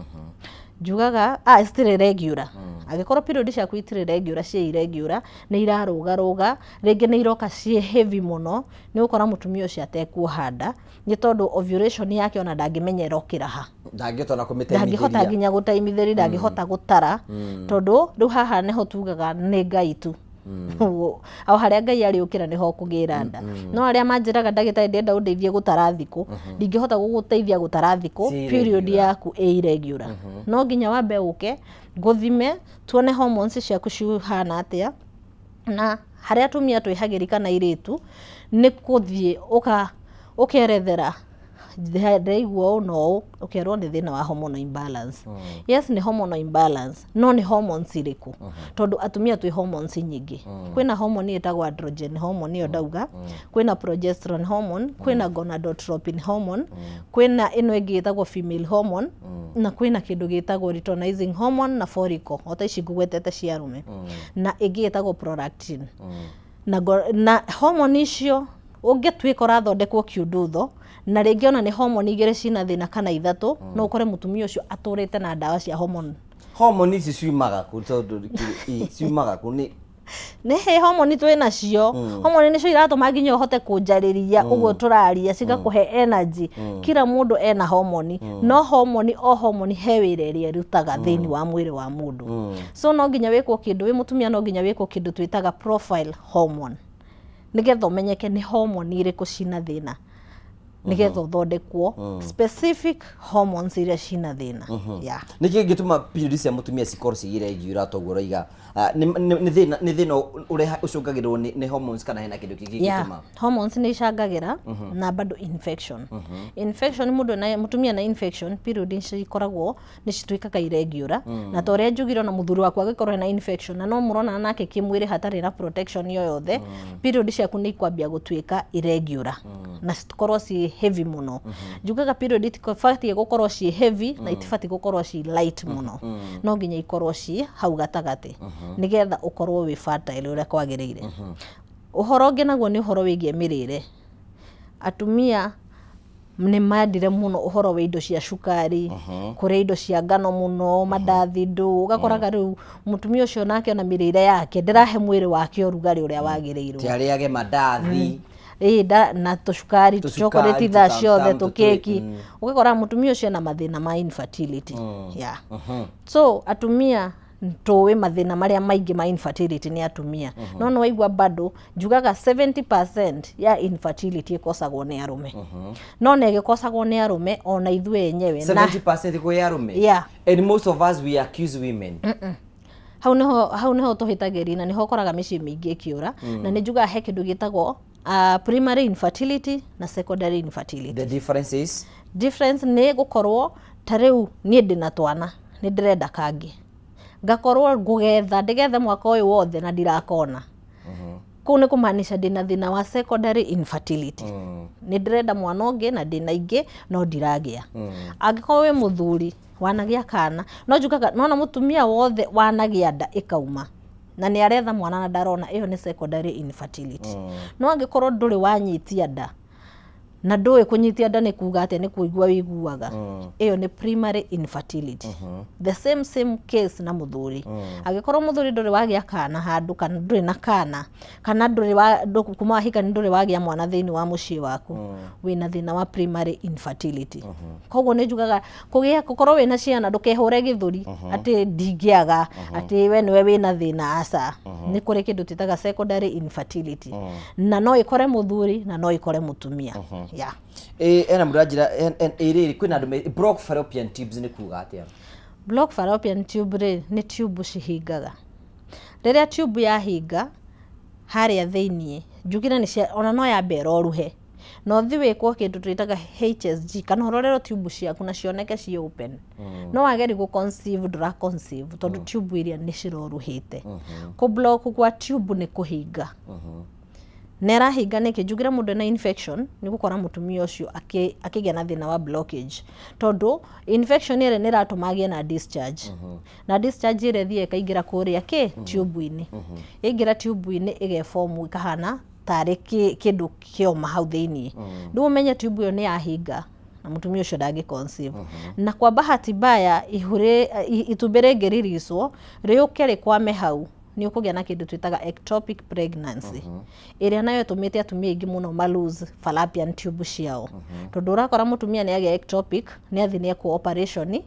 njugaga citirĩ regular. Angĩkorwo period ciaku itirĩ regular, ciĩ irregular, nĩ irarũgarũga, rĩngĩ nĩ iroka ciĩ heavy mũno, nĩ ũgũkora mũtumia ũcio atekuoha nda, nĩ tondũ ovulation yake ona ndangĩmenya ĩrokĩra ha. Ndangĩhota ona Ndangĩhota kũmĩtaimithĩria. Nginya gũtaimithĩria ndangĩhota gũtara, tondũ rĩu haha nĩho tugaga nĩ Ngai tu, o harĩa Ngai arĩũkĩra nĩho ũkũgĩra nda. No arĩa manjĩraga, "Ndagĩtarĩ, ndĩrenda ũndeithie gũtara thikũ," ndingĩhota gũgũteithia gũtara thikũ Ci period irregular. yaku ĩ irregular. No nginya wambe ũke ngũthime, tuone hormones ciaku cihana atĩa. Na harĩa atumia twĩhagĩri kana airĩtu nĩ kũthiĩ ũka ũkerethera, "Ndĩraigua ũũ na ũũ," ũkerwo nĩ thĩna wa hormonal imbalance. Yes, nĩ hormonal imbalance, no nĩ hormones irĩkũ? Tondũ atumia twĩ hormones nyingĩ. Kwĩna hormone ĩtagwo androgen hormone, ĩyo ndauga, kwĩna progesterone hormone, kwĩna gonadotropin hormone, kwĩna ĩno ĩngĩ ĩtagwo female hormone, na kwĩna kĩndũ gĩtagwo luteinizing hormone na follicle, o ta ici ngũgwetete cia arũme, na ĩngĩ ĩtagwo prolactin. Na hormone icio ũngĩtuĩka ũrathondekwo kiundutho, na rĩngĩ ona nĩ hormone igĩrĩ cina thĩna kana ithatũ, no ũkore mũtumia ũcio atũrĩte na ndawa cia hormone. Hormone ici ciumaga kũ? Tondũ ciumaga kũ nĩ Nĩ hĩ hormone twĩ nacio. Hormone nĩcio iratũma nginya ũhote kũnjarĩria ũguo tũraria, cigakũhe energy. Kila mũndũ ena hormone, no hormone o hormone he wĩra ĩrĩa ĩrutaga thĩinĩ wa mwĩrĩ wa mũndũ. So no nginya wĩkwo kĩndũ, wĩ mũtumia no nginya wĩkwo kĩndũ twĩtaga profile hormone, nĩgetha ũmenyeke nĩ hormone irĩkũ cina thĩna, nĩgetha ũthondekwo specific hormones iria cina thĩna. Yeah. Nĩ kĩ gĩtũma period cia mũtumia cikorwo ci irregular toguo ũroiga? Nĩ thĩna ũrĩa ũcũngagĩrwo nĩ hormones, kana hena kĩndũ kĩngĩ gĩtũma? Hormones nĩ icangagĩra, na bado infection. Infection, mũndũ na mũtumia na infection, period icio ikoragwo nĩ cituĩkaga irregular. Na ta ũrĩa njugire, ona mũthuri waku angĩkorwo ena infection na no mũronana nake kĩmwĩrĩ hatarĩ na protection yoyothe, period ciaku nĩ ikwambia gũtuĩka irregular na cikorwo ciĩ heavy mũno. Njugaga period itibatiĩ gũkorwo ciĩ heavy na itibatiĩ gũkorwo ciĩ light mũno, no nginya ikorwo ciĩ hau gatagatĩ, nĩgetha ũkorwo wĩ fertile ũrĩa kwagĩrĩire. Ũhoro ũngĩ naguo nĩ ũhoro wĩgiĩ mĩrĩre. Atumia nĩ mendire mũno ũhoro wa indo cia cukari, kũrĩa indo cia ngano mũno, mandathi, ndũ, ũgakoraga rĩu mũtumia ũcio nake ona mĩrĩre yake ndĩrahe mwĩrĩ wake ũrugarĩ ũrĩa wagĩrĩirwo. Ti arĩage mandathi. Ĩ na tũcukari, tũchocolate thaa ciothe, tũkeki. Mm. Ũgakora mũtumia ũcio ena mathĩna ma infertility. Yeah. So atumia tũĩ mathĩna marĩa maingĩ ma infertility nĩ atumia, no nĩ waigua bado njugaga 70% ya infertility ĩkosagwo nĩ arũme, no na ĩgĩkosagwo nĩ arũme ona ithuĩ enyewe na 70% kwĩ arũme? Yeah. And most of us, we accuse women. Hau niho tũhĩtagĩria na niho ũkoraga mĩciĩ mĩingĩ ĩkĩũra. Na nĩ njugaga he kĩndũ gĩtagwo primary infertility na secondary infertility. The difference is? Difference nĩ gũkorwo ta rĩu niĩ ndĩna twana, nĩ ndĩrenda kangĩ, ngakorwo ngũgetha ndĩgethe mwaka ũyũ wothe na ndirakona. Kũu nĩ kũmaanisha ndĩna thĩna wa secondary infertility. Nĩ ndĩrenda mwana ũngĩ na ndĩna ingĩ no ndiragĩa. Angĩkorwo wĩ mũthuri wanagĩa kana, no njugaga nona mũtumia wothe wanagĩa nda ĩkauma na nĩ aretha mwana na ndarona, ĩyo nĩ secondary infertility. No angĩkorwo ndũrĩ wanyitia nda na ndũĩ kũnyitia nda nĩ kuga atĩa, nĩ kũigua wĩiguaga, ĩyo nĩ primary infertility. The same case na mũthuri. Angĩkorwo mũthuri ndũrĩ wagĩa kana handũ, kana ndũrĩ na kana, kana ndũrĩ wa kuma wahikania ndũrĩ wagĩa mwana thĩinĩ wa mũciĩ waku, wĩna thĩna wa primary infertility. Koguo nĩ njugaga kũgĩa gũkorwo wĩna ciana, ndũkehũre gĩthũri atĩ ndingĩaga, atĩ we nĩwe wĩna thĩna. Aca, nĩ kũrĩ kĩndũ twĩtaga secondary infertility, na no ĩkore mũthuri na no ĩkore mũtumia, yeah. Ĩ ena mũndũ anjĩra ĩ rĩrĩ, kwĩna andũ block fallopian tubes nĩ kuga atĩa? Block fallopian tube rĩ, nĩ tube cihingaga. Rĩrĩa tube yahinga harĩa thĩiniĩ, njugire nĩ cia ona no yambe ĩroruhe na ũthi wĩkwo kĩndũ twĩtaga HSG kana ũrorerwo tube ciaku na cioneke ciĩ open, no wageri gũ conceive, ndũra conceive tondũ tube iria nĩ ciroruhĩte. Kũ block gwa tube nĩ kũhinga na ĩrahinga nĩkĩ? Njugire mũndũ ena infection, nĩ gũkora mũtumia ũcio akĩgĩa na thĩna wa blockage tondũ infection ĩrĩa nĩ ĩratũma agĩe na discharge, na discharge ĩrĩa ĩthiĩ ĩkaingĩra kũrĩa kĩ tube-inĩ. Ĩingĩra tube-inĩ ĩgeform ĩkahana tarĩ kĩndũ kĩoma hau thĩiniĩ. Rĩu ũmenye tube ĩyo nĩ yahinga na mũtumia ũcio ndangĩ conceive. Na kwa bahati mbaya itumbĩ rĩngĩriricwo rĩũke rĩkwame hau, nĩ ũkũgĩa na kĩndũ twĩtaga ectopic pregnancy, ĩrĩa nayo ĩtũmĩte atumia aingĩ mũno ma lose fallopian tube ciao, tondũ ũrakora mũtumia nĩ agĩa ectopic, nĩ athi nĩ ekwo operation,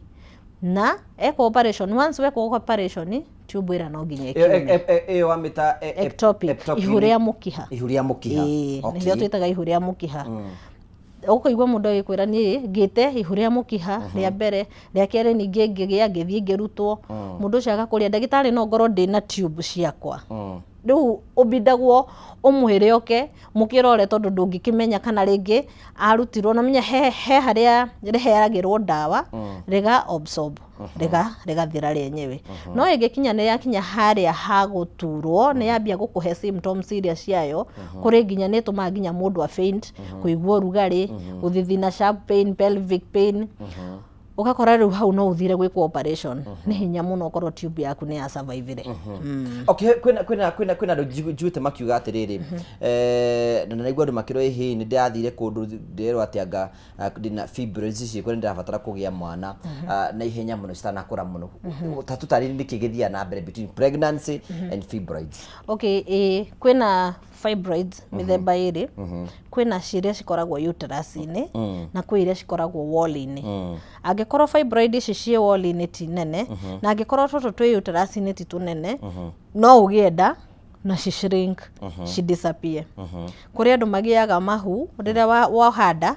na ekwo operation, once wekwo operation, tube ĩrĩa no nginya ĩkiume. Ĩyo wamĩta Ectopic, ihu rĩa mũkiha. Ihu rĩa mũkiha. Ĩĩ, nĩrĩo twĩtaga ihu rĩa mũkiha. Ũkũigua mũndũ agĩkwĩra, niĩ ngĩte ihu rĩa mũkiha rĩa mbere, rĩa kerĩ ningĩ ngĩgĩa, ngĩthiĩ ngĩrutwo. Mũndũ ũcio agakũria ndagĩtarĩ, no ngorwo ndĩna tube ciakwa? Rĩu ũbindagwo ũmwĩre oke mũkĩrore, tondũ ndũngĩkĩmenya kana rĩngĩ arutirwo na menya he harĩa rĩheagĩrwo ndawa rĩga absorb rĩgathira rĩenyewe. No ĩngĩkinya nĩ yakinya harĩa ha gũturwo, nĩ yambia gũkũhe symptoms iria ciayo, kũrĩ nginya nĩ ĩtũmaga nginya mũndũ a faint, kũigua ũrugarĩ, gũthithina, sharp pain, pelvic pain. Ũgakora rĩu hau no ũthire gwĩkwo operation, nĩ hinya mũno ũkorwo tube yaku nĩ ya survive. Okay, kwĩna andũ njiguĩte makiuga atĩrĩrĩ, na naigua andũ makĩrwo, ĩhĩ, nĩ ndĩrathire kũndũ ndĩrerwo atĩ anga ndĩna fibroids ciĩkuo, nĩ ndĩrabatara kũgĩa mwana na ihenya mũno citanakũra mũno. Ta tũtarĩrie nĩkĩ gĩthiaga na mbere between pregnancy and fibroids. Okay, ĩ kwĩna fibroids mĩthemba ĩrĩ. Kwĩna ciria cikoragwo uterus-inĩ na kwĩ iria cikoragwo wall-inĩ. Angĩkorwo fibroid ici ciĩ wall-inĩ ti nene, na angĩkorwo tũtũ twĩ uterus-inĩ ti tũnene, no ũgĩe nda na ci shrink, ci disappear. Kũrĩ andũ magĩaga mahu, rĩrĩa wahanda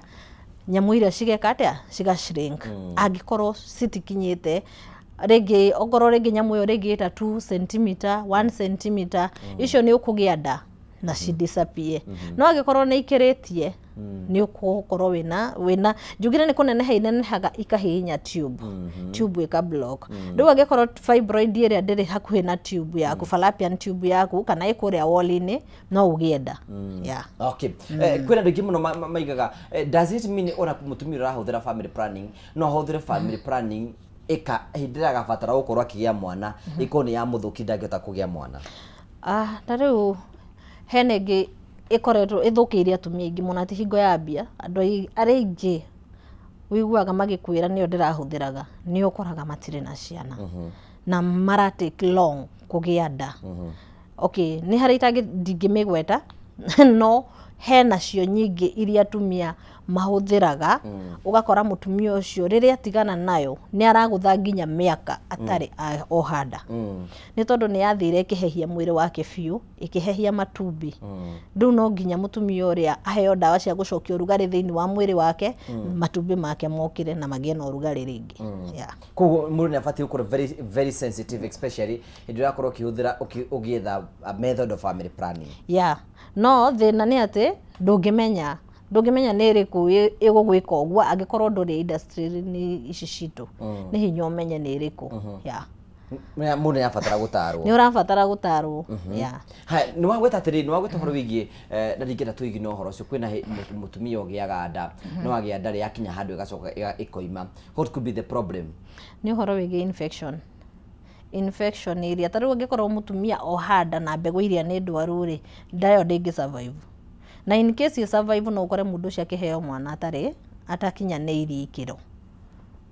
nyamũ iria cigeka atĩa, ciga shrink. Angĩkorwo citikinyĩte rĩngĩ, okorwo rĩngĩ nyamũ ĩyo rĩngĩ ĩta 2 cm, 1 cm, icio nĩ ũkũgĩa nda na ci disappear. No angĩkorwo nĩ ikĩrĩtie, nĩ ũgũkorwo wĩna njugire nĩ kũneneha inenehaga ikahihinya tube ĩka block. Rĩu angĩkorwo fibroid ĩrĩa ndĩrĩ hakuhĩ na tube yaku, fallopian tube yaku, kana ĩ kũrĩa wall-inĩ, no ũgĩe nda, yeah. Okay. Kwĩna andũ aingĩ mũno maigaga, does it mean ona mũtumia ũrahũthĩra family planning no ahũthĩre family planning ĩka hĩndĩ ĩrĩa agabatara gũkorwo akĩgĩa mwana, ĩkorwo nĩ ya mũthũki, ndangĩhota kũgĩa mwana? Ah, ta rĩu hena ĩngĩ ĩkoretwo ĩthũkĩire atumia aingĩ mũno, atĩ hingo yambia andũ arĩa aingĩ wĩiguaga magĩkwĩra nĩyo ndĩrahũthĩraga, nĩ ũkoraga matirĩ na ciana na mara take long kũgĩa nda. Okay, nĩ harĩ itangĩ ndingĩmĩgweta, no Hena cio nyingĩ iria atumia mahũthĩraga, ũgakora mũtumia ũcio rĩrĩa atigana nayo nĩ aragũtha nginya mĩaka atarĩ oha nda, nĩ tondũ nĩ yathire ĩkĩhehia mwĩrĩ wake biũ, ĩkĩhehia matumbĩ. Rĩu no nginya mũtumia ũrĩa aheo ndawa cia gũcokia ũrugarĩ thĩinĩ wa mwĩrĩ wake, matumbĩ make mokĩre na magĩe na ũrugarĩ rĩngĩ. Yeah. Koguo mũndũ nĩ abatiĩ gũkorwo very very sensitive, especially hĩndĩ ĩrĩa ũrakorwo ũkĩhũthĩra ũgĩetha a method of family planning. Yeah, no thĩna nĩ atĩ ndũngĩmenya nĩ ĩrĩkũ ĩgũgwĩka ũguo angĩkorwo ndũrĩ industry-inĩ ici citũ. Nĩ hinya ũmenye nĩ ĩrĩkũ. Yeah. Mũndũ nĩ abatara gũtarwo. Nĩ ũrabatara gũtarwo. Yeah. Haya, nĩ wagweta atĩrĩrĩ, nĩ wagweta ũhoro wĩgiĩ na ndingĩenda tũigine ũhoro ũcio. Kwĩna mũtumia ũgĩaga nda, no agĩa nda yakinya handũ ĩgacoka ĩkoima. What could be the problem? Nĩ ũhoro wĩgiĩ infection ĩrĩa ta rĩu angĩkorwo mũtumia oha nda na mbegũ iria nĩ ndwaru rĩ, nda ĩyo ndĩngĩ survive, na in case you survive, no ũkore mũndũ ũcio akĩheo mwana atarĩ atakinyanĩirie ikĩro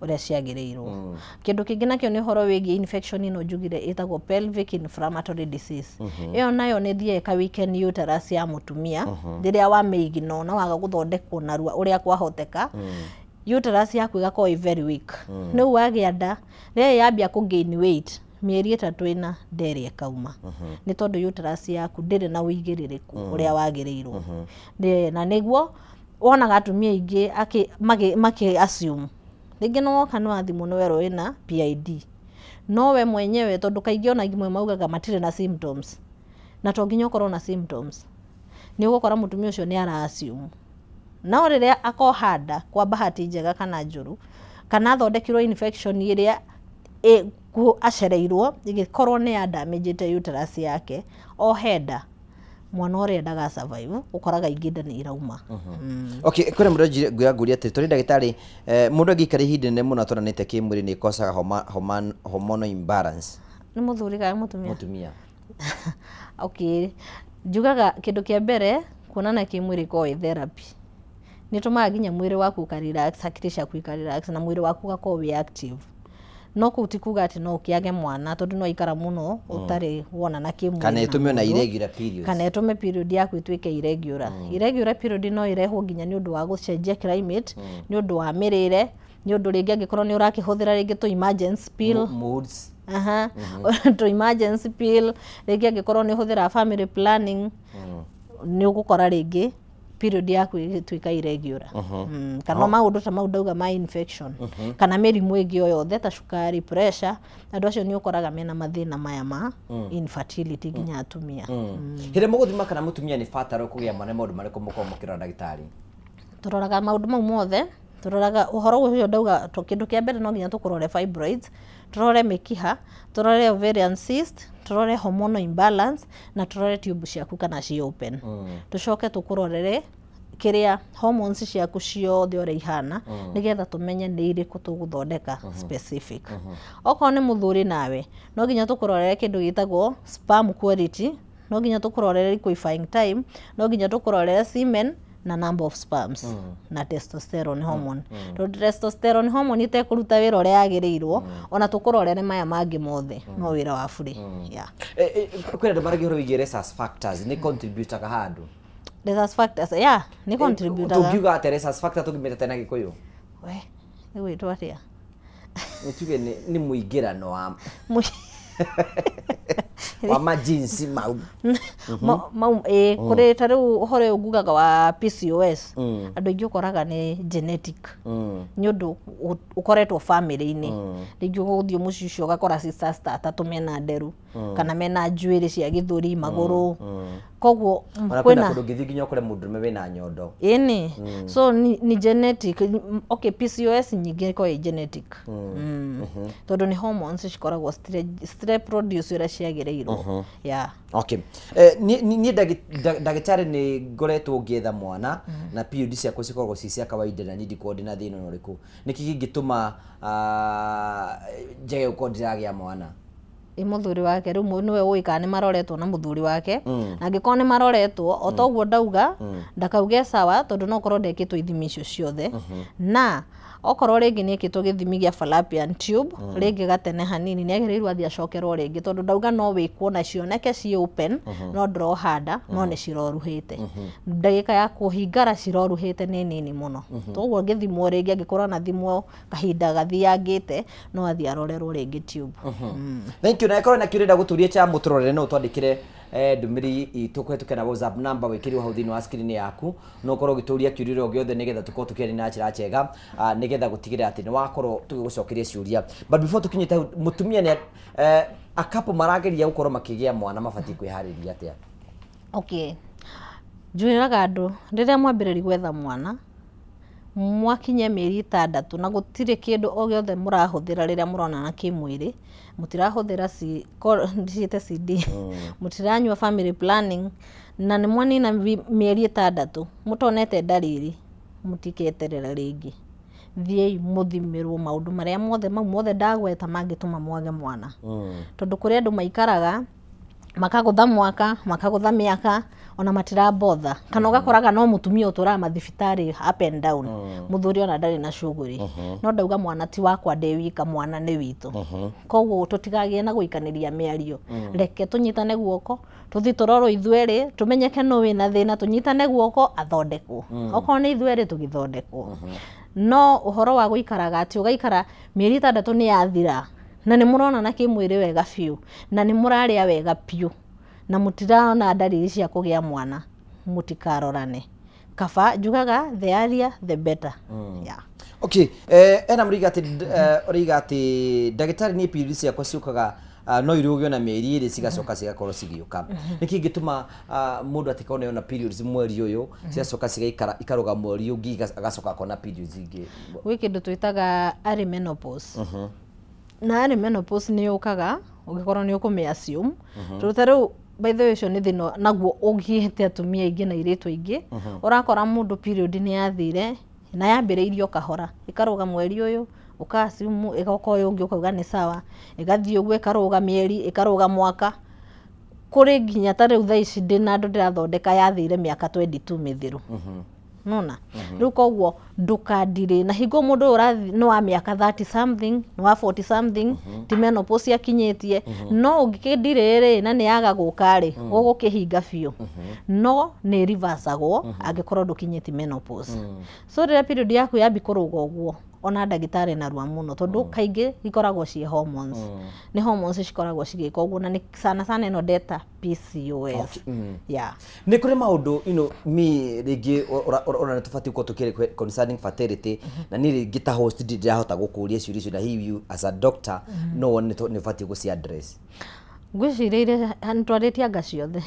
ũrĩa ciagĩrĩirwo. Kĩndũ kĩngĩ nakĩo nĩ ũhoro wĩgiĩ infection ĩno njugire ĩtagwo pelvic inflammatory disease. Ĩyo nayo nĩ ĩthiaga ĩka weaken uterus ya mũtumia. Rĩrĩa wamĩignore na waga gũthondekwo narua ũrĩa kwahoteka, uterus yaku ĩgakorwo ĩ very weak. Rĩu wagĩa nda, rĩrĩa yambia kũ gain weight, mĩeri 3 4 nda ĩrĩa ĩkauma, nĩ tondũ uterus yaku ndĩrĩ na ũigĩrĩrĩku ũrĩa wagĩrĩirwo. Na nĩguo wonaga atumia aingĩ makĩ assume rĩngĩ nĩ woka nĩ wathimwo nĩ werwo wĩna PID, no we mwenyewe, tondũ kaingĩ ona imwe maugaga matirĩ na symptoms, na to nginya ũkorwo na symptoms, nĩ ũgũkora mũtumia ũcio nĩ ara assume. No rĩrĩa akoha nda kwa bahati njega kana njũru, kana athondekirwo infection ĩrĩa acereirwo ĩgĩkorwo nĩ ya damage uterus yake, ohe nda, mwana ũrĩa ndaga survive, ũkoraga ingĩ nda nĩ irauma. Okay, kwĩna mũndũ ngwĩra ngũria atĩrĩ, tũrĩ ndagĩtarĩ, mũndũ angĩikara ihinda inene mũno atonanĩte kĩmwĩrĩ nĩ ĩkosaga hormonal imbalance? Nĩ mũthuri kana mũtumia? Mũtumia. Okay, njugaga kĩndũ kĩa mbere, kuonana kĩmwĩrĩ ĩkoragwo ĩ therapy. Nĩ ĩtũmaga nginya mwĩrĩ waku ũka relax, hakiri ciaku ika relax, na mwĩrĩ waku ũgakorwo wĩ active. No kũu ti kuga atĩ no ũkĩage mwana tondũ no aikara mũno ũtarĩ wonana kĩmwĩrĩ kana na ĩtũme ona mũndũ. Irregular periods. Kana ĩtũme period yaku ĩtuĩke irregular. Irregular period no ĩrehwo nginya nĩ ũndũ wa gũcenjia climate, nĩ ũndũ wa mĩrĩre, nĩ ũndũ rĩngĩ angĩkorwo nĩ ũrakĩhũthĩra rĩngĩ tũ emergency pill. Moods. Aha, tũ emergency pill, rĩngĩ angĩkorwo nĩ ũhũthĩra family planning, nĩ ũgũkora rĩngĩ period yaku ĩgĩtuĩka irregular. Kana maũndũ ta mau ndauga ma infection, kana mĩrimũ ĩngĩ o yothe ta cukari, pressure, andũ acio nĩ ũkoraga mena mathĩna maya ma infertility, nginya atumia. Hĩndĩ mũgũthima kana mũtumia nĩ batara kũgĩa mwana, maũndũ marĩkũ mũkoragwo mũkĩrora, ndagĩtarĩ? Tũroraga maũndũ mau mothe. Tũroraga ũhoro ũcio ndauga. Kĩndũ kĩa mbere, no nginya tũkũrore fibroids, tũrore mĩkiha, tũrore ovarian cyst, tũrore hormonal imbalance, na tũrore tube ciaku kana ci open. Tũcoke tũkũrorere kĩrĩa hormones ciaku ciothe ũrĩa ihana, nĩgetha tũmenye nĩ irĩkũ tũgũthondeka specific. Okorwo nĩ mũthuri nawe, no nginya tũkũrorere kĩndũ gĩtagwo sperm quality, no nginya tũkũrorere liquefying time, no nginya tũkũrorere semen na number of sperms na testosterone hormone, tondũ testosterone hormone ĩtekũruta wĩra ũrĩa yagĩrĩirwo, ona tũkũrorere maya mangĩ mothe, no wĩra wa burĩ. Yeah. Kwĩna andũ maragia ũhoro wĩgiĩ rhesus factors nĩ contributaga handũ. Rhesus factors, yeah, nĩ contributaga. Tũngiuga atĩa rhesus factor tũngĩmĩta na Gĩkũyũ? We, ĩgwĩtwo atĩa? Nĩ tuge nĩ mũingĩrano wa majinsi mau. Mau ĩ kũrĩ ta rĩu ũhoro ũyũ ngugaga wa PCOS, andũ aingĩ ũkoraga nĩ genetic, nĩ ũndũ ũkoretwo family-inĩ. Rĩngĩ ũgũthiĩ mũciĩ ũcio ũgakora sisters ta atatũ mena nderu kana mena njuĩrĩ cia gĩthũri, magũrũ, koguo ona kwĩna kwĩna kũndũ ũngĩthiĩ nginya ũkore mũndũrũme wĩna nyondo. Ĩni, so ni genetic. Okay, PCOS nyingĩ ĩkoragwo ĩ genetic, tondũ nĩ hormones cikoragwo citire produce ũrĩa ciagĩrĩirwo, yeah. Okay, niĩ ndagĩtarĩ nĩ ngoretwo ngĩetha mwana na period ciakwa cikoragwo ci cia kawaida na niĩ ndikoragwo ndĩna thĩna ona ũrĩkũ. Nĩkĩ kĩngĩtũma njage gũkorwo ndĩragĩa mwana? Ĩ mũthuri wake rĩu nĩwe ũĩ kana nĩ maroretwo na mũthuri wake. Na angĩkorwo nĩ maroretwo, o ta ũguo ndauga, ndakauge sawa, tondũ no ũkorwo ndekĩtwo ithimi icio ciothe. Na Okorwo rĩngĩ nĩ ekĩtwo gĩthimi gĩa fallopian tube rĩngĩ gatene hanini, nĩ agĩrĩirwo athiĩ acokerwo rĩngĩ, tondũ ndauga no wĩkwo na cioneke ciĩ open, no ndũrohanda, no nĩ ciroruhĩte. Ndagĩka ya kũhingara ciroruhĩte nĩ nini mũno. Toguo angĩthimwo rĩngĩ, angĩkorwo anathimwo kahinda gathiangĩte, no athiĩ arorerwo rĩngĩ tube. Thank you. Na ĩkorwo na kĩũria gũtũria cha mũtũrorere, no ũtwandĩkĩre ndũmĩrĩri itũ kũhetũkĩra na WhatsApp number wĩkĩrirwo hau thĩinĩ wa screen yaku. No ũkorwo ũgĩtũria kĩũria o gĩothe nĩgetha tũkorwo tũkĩaria na njĩra njega, nĩgetha gũtigĩrĩra atĩ nĩ wakorwo tũgĩgũcokeria ciũria. But before tũkinyĩte hau, mũtumia nĩ akapo marageria gũkorwo makĩgĩa mwana mabatiĩ kwĩharĩria atĩa? Okay, njwĩraga andũ rĩrĩa mwambĩrĩria gwetha mwana, mwakinye mĩeri 6 na gũtirĩ kĩndũ o gĩothe mũrahũthĩra rĩrĩa mũronana kĩmwĩrĩ, mũtirahũthĩra ciĩte CD, mũtiranyua family planning, na nĩ mwanina mĩeri 6 mũtonete ndariri, mũtiketerera rĩngĩ, thiĩi mũthimĩrwo maũndũ marĩa mothe mau mothe ndagweta mangĩtũma mwage mwana. Tondũ kũrĩ andũ maikaraga makagũtha mwaka, makagũtha mĩaka, ona matirabotha, kana ũgakoraga no mũtumia ũtũraga mathibitarĩ up and down, mũthuri ona ndarĩ na shughuli. No ndauga mwana ti wakwa ndĩ wika, mwana nĩ witũ. Koguo tũtigagĩe na gũikanĩria mĩario. Reke tũnyitane guoko, tũthiĩ tũrorwo ithuerĩ, tũmenyeke nũ wĩna thĩna, tũnyitane guoko athondekwo. Okorwo nĩ ithuerĩ tũgĩthondekwo. No ũhoro wa gũikaraga atĩ ũgaikara mĩeri 6 nĩ yathira, na nĩ mũronana kĩmwĩrĩ wega biũ, na nĩ mũrarĩa wega biũ, na mũtirona ndariri cia kũgĩa mwana, mũtikarorane. Kaba njugaga the earlier the better. Yeah. Okay, ena mũriga atĩ ũriga atĩ ndagĩtarĩ, niĩ period ciakwa ciũkaga no irũgio na mĩeri 2 cigacoka cigakorwo cigĩũka. Nĩkĩ kĩngĩtũma mũndũ atĩkorwo nĩona periods mweri ũyũ, cigacoka cigaikara ikarũga mweri ũngĩ, agacoka akona periods ingĩ? Gwĩ kĩndũ twĩtaga early menopause. Na early menopause nĩ yũkaga ũngĩkorwo nĩ ũkũmĩ assume. Tondũ ta rĩu, by the way, ũcio nĩ thĩna naguo ũgiĩte atumia aingĩ na airĩtu aingĩ. Ũrakora mũndũ period nĩ yathire na yambĩrĩirie o kahora, ĩkarũga mweri ũyũ, ũka assume, ĩgoka ũyũ ũngĩ ũkauga nĩ sawa, ĩgathiĩ ũguo ĩkarũga mĩeri, ĩkarũga mwaka, kũrĩ nginya ta rĩu thaa ici ndĩna andũ ndĩrathondeka yathire mĩaka 22 mĩthiru. Nona rĩu koguo ndũkandirĩ na hingo mũndũ ũyũ ũrathi nĩ wa mĩaka 30 something, nĩ wa 40 something, ti menopause akinyĩtie. No ũngĩkĩndirĩ rĩ, na nĩ yaga gũka rĩ, gũgũkĩhinga biũ, no nĩ reversagwo angĩkorwo ndũkinyĩtie menopause. So rĩrĩa period yaku yambi kũrũga ũguo, ona ndagĩtarĩ narua mũno, tondũ kaingĩ ikoragwo ciĩ hormones, nĩ hormones cikoragwo cigĩka ũguo, na nĩ sana sana ĩno ndeta PCOS. Yeah. Nĩ kũrĩ maũndũ mi rĩngĩ ũrona tũbatiĩ gũkorwo tũkĩrĩ concerning fertility, na niĩ rĩngĩ ta host ndirahota gũkũria ciũria icio, na hihi you as a doctor no wone nĩ ũbatiĩ gũci address? Ngwĩciria iria nĩtwarĩtie anga ciothe,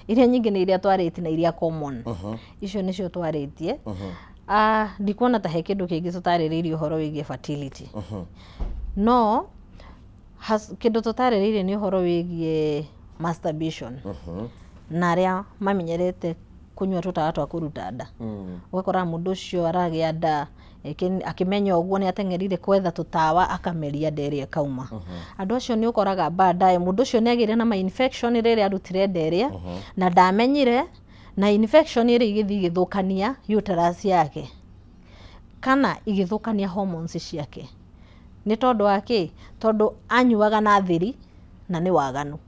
iria nyingĩ nĩ iria twarĩtie na iria common, icio nĩcio twarĩtie. Ndikuona ta he kĩndũ kĩngĩ tũtarĩrĩirie ũhoro wĩgiĩ fertility. No kĩndũ tũtarĩrĩirie nĩ ũhoro wĩgiĩ masturbation na arĩa mamenyerete kũnyua tũtawa twa kũruta nda. Ũgakora mũndũ ũcio aragĩa nda, akĩmenya ũguo nĩ ateng'erire kwetha tũtawa, akameria nda ĩrĩa ĩkauma. Andũ acio nĩ ũkoraga baadaye mũndũ ũcio nĩ agĩire na ma infection rĩrĩa arutire nda ĩrĩa na ndamenyire, na infection ĩrĩa igĩthiĩ igĩthũkania uterus yake kana igĩthũkania hormones ciake. Nĩ tondũ wa kĩ? Tondũ anyuaga na thiri na nĩ waganu.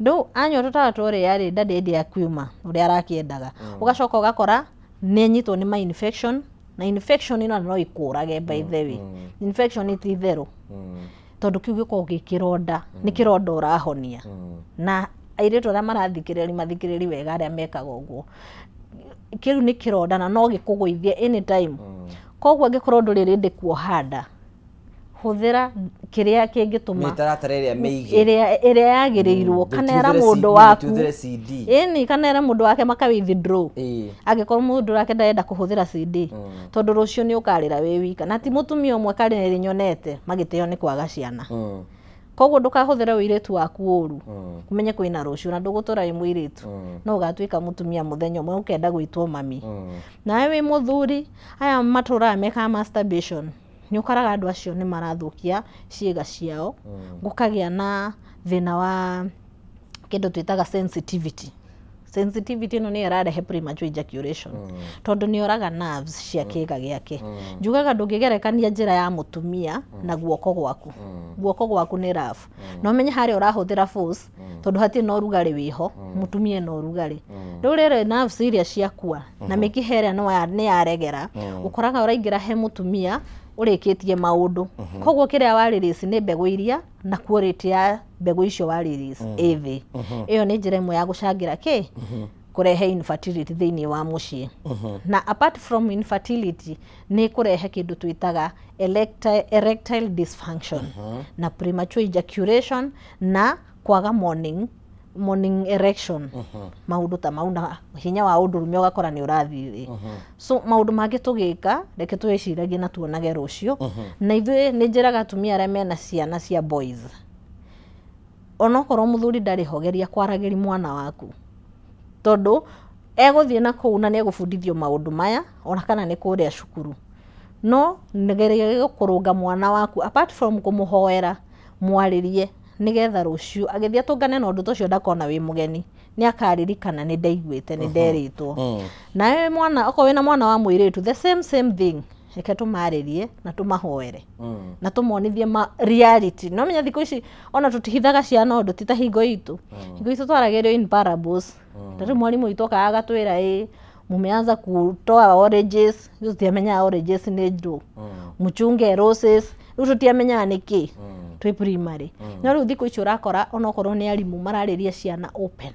Rĩu anyua tũtawa tũrĩa rĩ, nda ndĩndĩ akiuma ũrĩa arakĩendaga. Ũgacoka ũgakora nĩ anyitwo nĩ ma infection, na infection ĩno no ikũrage. By the way, infection ti itherũ, tondũ kĩu gĩkoragwo gĩ kĩronda, nĩ kĩronda ũrahonia. Na airĩtu arĩa marathikĩrĩria, mathikĩrĩri wega, arĩa mekaga ũguo, kĩu nĩ kĩronda na no gĩkũgũithie anytime. Koguo angĩkorwo ndũrĩ rĩndĩ kuoha nda, hũthĩra kĩrĩa kĩngĩtũma Mĩtaratara ĩrĩa mĩige. Ĩrĩa yagĩrĩirwo, kana era mũndũ waku. Ndũtũthĩre CD. Ĩni, kana era mũndũ wake maka withdraw, angĩkorwo mũndũ wake ndarenda kũhũthĩra CD, tondũ rũciũ nĩ ũkarĩra wĩ wika. Na ti mũtumia ũmwe karĩ nĩ nyonete magĩteo nĩ kwaga ciana. Koguo ndũkahũthĩre ũirĩtu waku ũru, ũmenye kwĩna rũciũ na ndũgũtũra wĩ mũirĩtu, no ũgatuĩka mũtumia mũthenya ũmwe, ũkenda gwĩtwo mami. Nawe wĩ mũthuri, aya matũraga mekaga masturbation, nĩ ũkoraga andũ acio nĩ marathũkia ciĩga ciao, gũkagĩa na thĩna wa kĩndũ twĩtaga sensitivity. Sensitivity ĩno nĩyo ĩrarehe premature ejaculation, tondũ nĩ oraga nerves cia kĩga gĩake. Njugaga ndũngĩgerekania njĩra ya mũtumia na guoko gwaku. Guoko gwaku nĩ rough, na ũmenye harĩa ũrahũthĩra force, tondũ hatirĩ na ũrugarĩ wĩho. Mũtumia ena ũrugarĩ. Rĩu rĩrĩ nerves iria ciakua na mĩkiha ĩrĩa nĩ yaregera, ũkoraga ũraingĩra he mũtumia ũrĩkĩtie maũndũ. Koguo kĩrĩa wa release nĩ mbegũ iria, na quality ya mbegũ icio wa release ĩ thĩ. Ĩyo nĩ njĩra ĩmwe ya gũcangĩra kĩ kũrehe infertility thĩinĩ wa mũciĩ. Na apart from infertility, nĩ kũrehe kĩndũ twĩtaga erectile dysfunction na premature ejaculation na kwaga morning erection, maũndũ ta mau, na hinya wa ũndũrũme ũgakora nĩ ũrathiĩ thĩ. So maũndũ mangĩ tũgĩka, reke twĩciragie na tuonage rũciũ. Na ithuĩ nĩ njĩraga atumia arĩa mena ciana cia boys, onokorwo mũthuri ndarĩ ho, geria kwaragĩria mwana waku, tondũ egũthiĩ na kũu na nĩ egũbundithio maũndũ maya, ona kana nĩ kũrĩa cukuru. No geria kũrũnga mwana waku, apart from kũmũhoera, mwarĩrie, nĩgetha rũciũ agĩthiĩ atũngane na ũndũ ta ũcio ndakona wĩ mũgeni, nĩ akaririkana, nĩ ndaiguĩte, nĩ nderĩtwo. Nawe mwana, okorwo wĩna mwana wa mũirĩtu, the same same thing, reke tũmarĩrie na tũmahoere na tũmonithie ma reality. No menya thikũ ici ona tũtihithaga ciana ũndũ, ti ta hingo itũ. Hingo itũ twaragĩrio in parables. Ta rĩu mwarimũ witũ okaga agatwĩra, ĩ mumeanza kutoa oranges, rĩu tũtiamenyaga oranges nĩ ndũ, mchunge roses, rĩu tũtiamenyaga nĩkĩ twĩ primary. No rĩu thikũ ici ũrakora onokorwo nĩ arimũ mararĩria ciana open,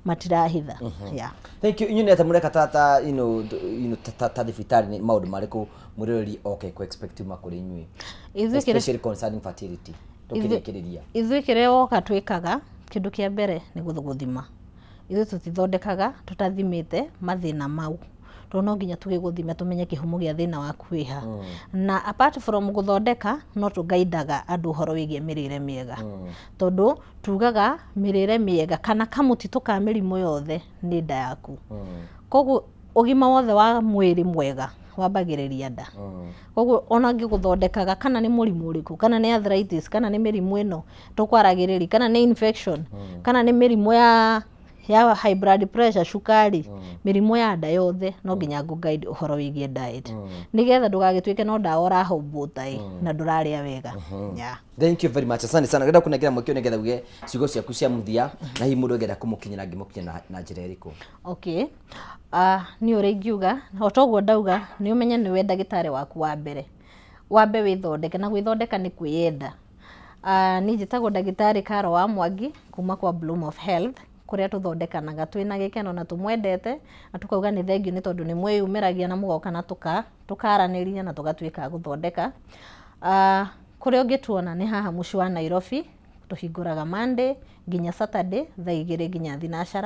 matirahitha, yeah. Thank you. Inyuĩ nĩ atĩa mũreka ta ta thibitarĩ? Nĩ maũndũ marĩkũ mũrĩrori oke ku expect kuma kũrĩ inyuĩ, Ithuĩ especially concerning fertility, tũkĩrĩkĩrĩria? Ithuĩ kĩrĩa woka twĩkaga, kĩndũ kĩa mbere nĩ gũthima. Ithuĩ tũtithondekaga tũtathimĩte mathĩna mau, tondũ no nginya tũgĩgũthime tũmenye kĩhumo gĩa thĩna waku wĩha. Na apart from gũthondeka, no tũgaidaga andũ ũhoro wĩgiĩ mĩrĩre mĩega, tondũ tugaga mĩrĩre mĩega kana kamũtitũ ka mĩrimũ yothe nĩ nda yaku. Koguo ũgima wothe wa mwĩrĩ mwega wambagĩrĩria nda. Koguo ona ngĩgũthondekaga, kana nĩ mũrimũ ũrĩkũ, kana nĩ arthritis, kana nĩ mĩrimũ ĩno tũkwaragĩrĩria, kana nĩ infection, kana nĩ mĩrimũ ya high blood pressure, cukari, mĩrimũ ya nda yothe, no nginya ngũ guide ũhoro wĩgiĩ diet, nĩgetha ndũgagĩtuĩke no ndawa ũrahũmbũta ĩ na ndũrarĩa wega, yeah. Thank you very much, asante sana. Ngenda kũnengera mweke ũyũ nĩgetha uge ciugo ciaku cia mũthia, na hihi mũndũ angĩenda kũmũkinyĩra, angĩmũkinyĩra na njĩra ĩrĩkũ? Okay, niĩ ũrĩa ingiuga, o toguo ndauga, nĩ ũmenye nĩwe ndagĩtarĩ waku wa mbere. Wambe wĩthondeke, na gwĩthondeka nĩ kwĩyenda. Niĩ njĩtagwo ndagĩtarĩ Karo wa Mwangi kuma kwa Bloom of Health, kũrĩa tũthondekanaga twĩna gĩkeno na tũmwendete, na tũkauga nĩ thengiũ nĩ tondũ nĩ mwĩyumĩragia na mũgoka na tũkaranĩria na tũgatuĩka a gũthondeka. Kũrĩa ũngĩtuona nĩ haha mũciĩ wa Nairobi. Tũhingũraga Monday nginya Saturday, thaa 2 nginya thinacara.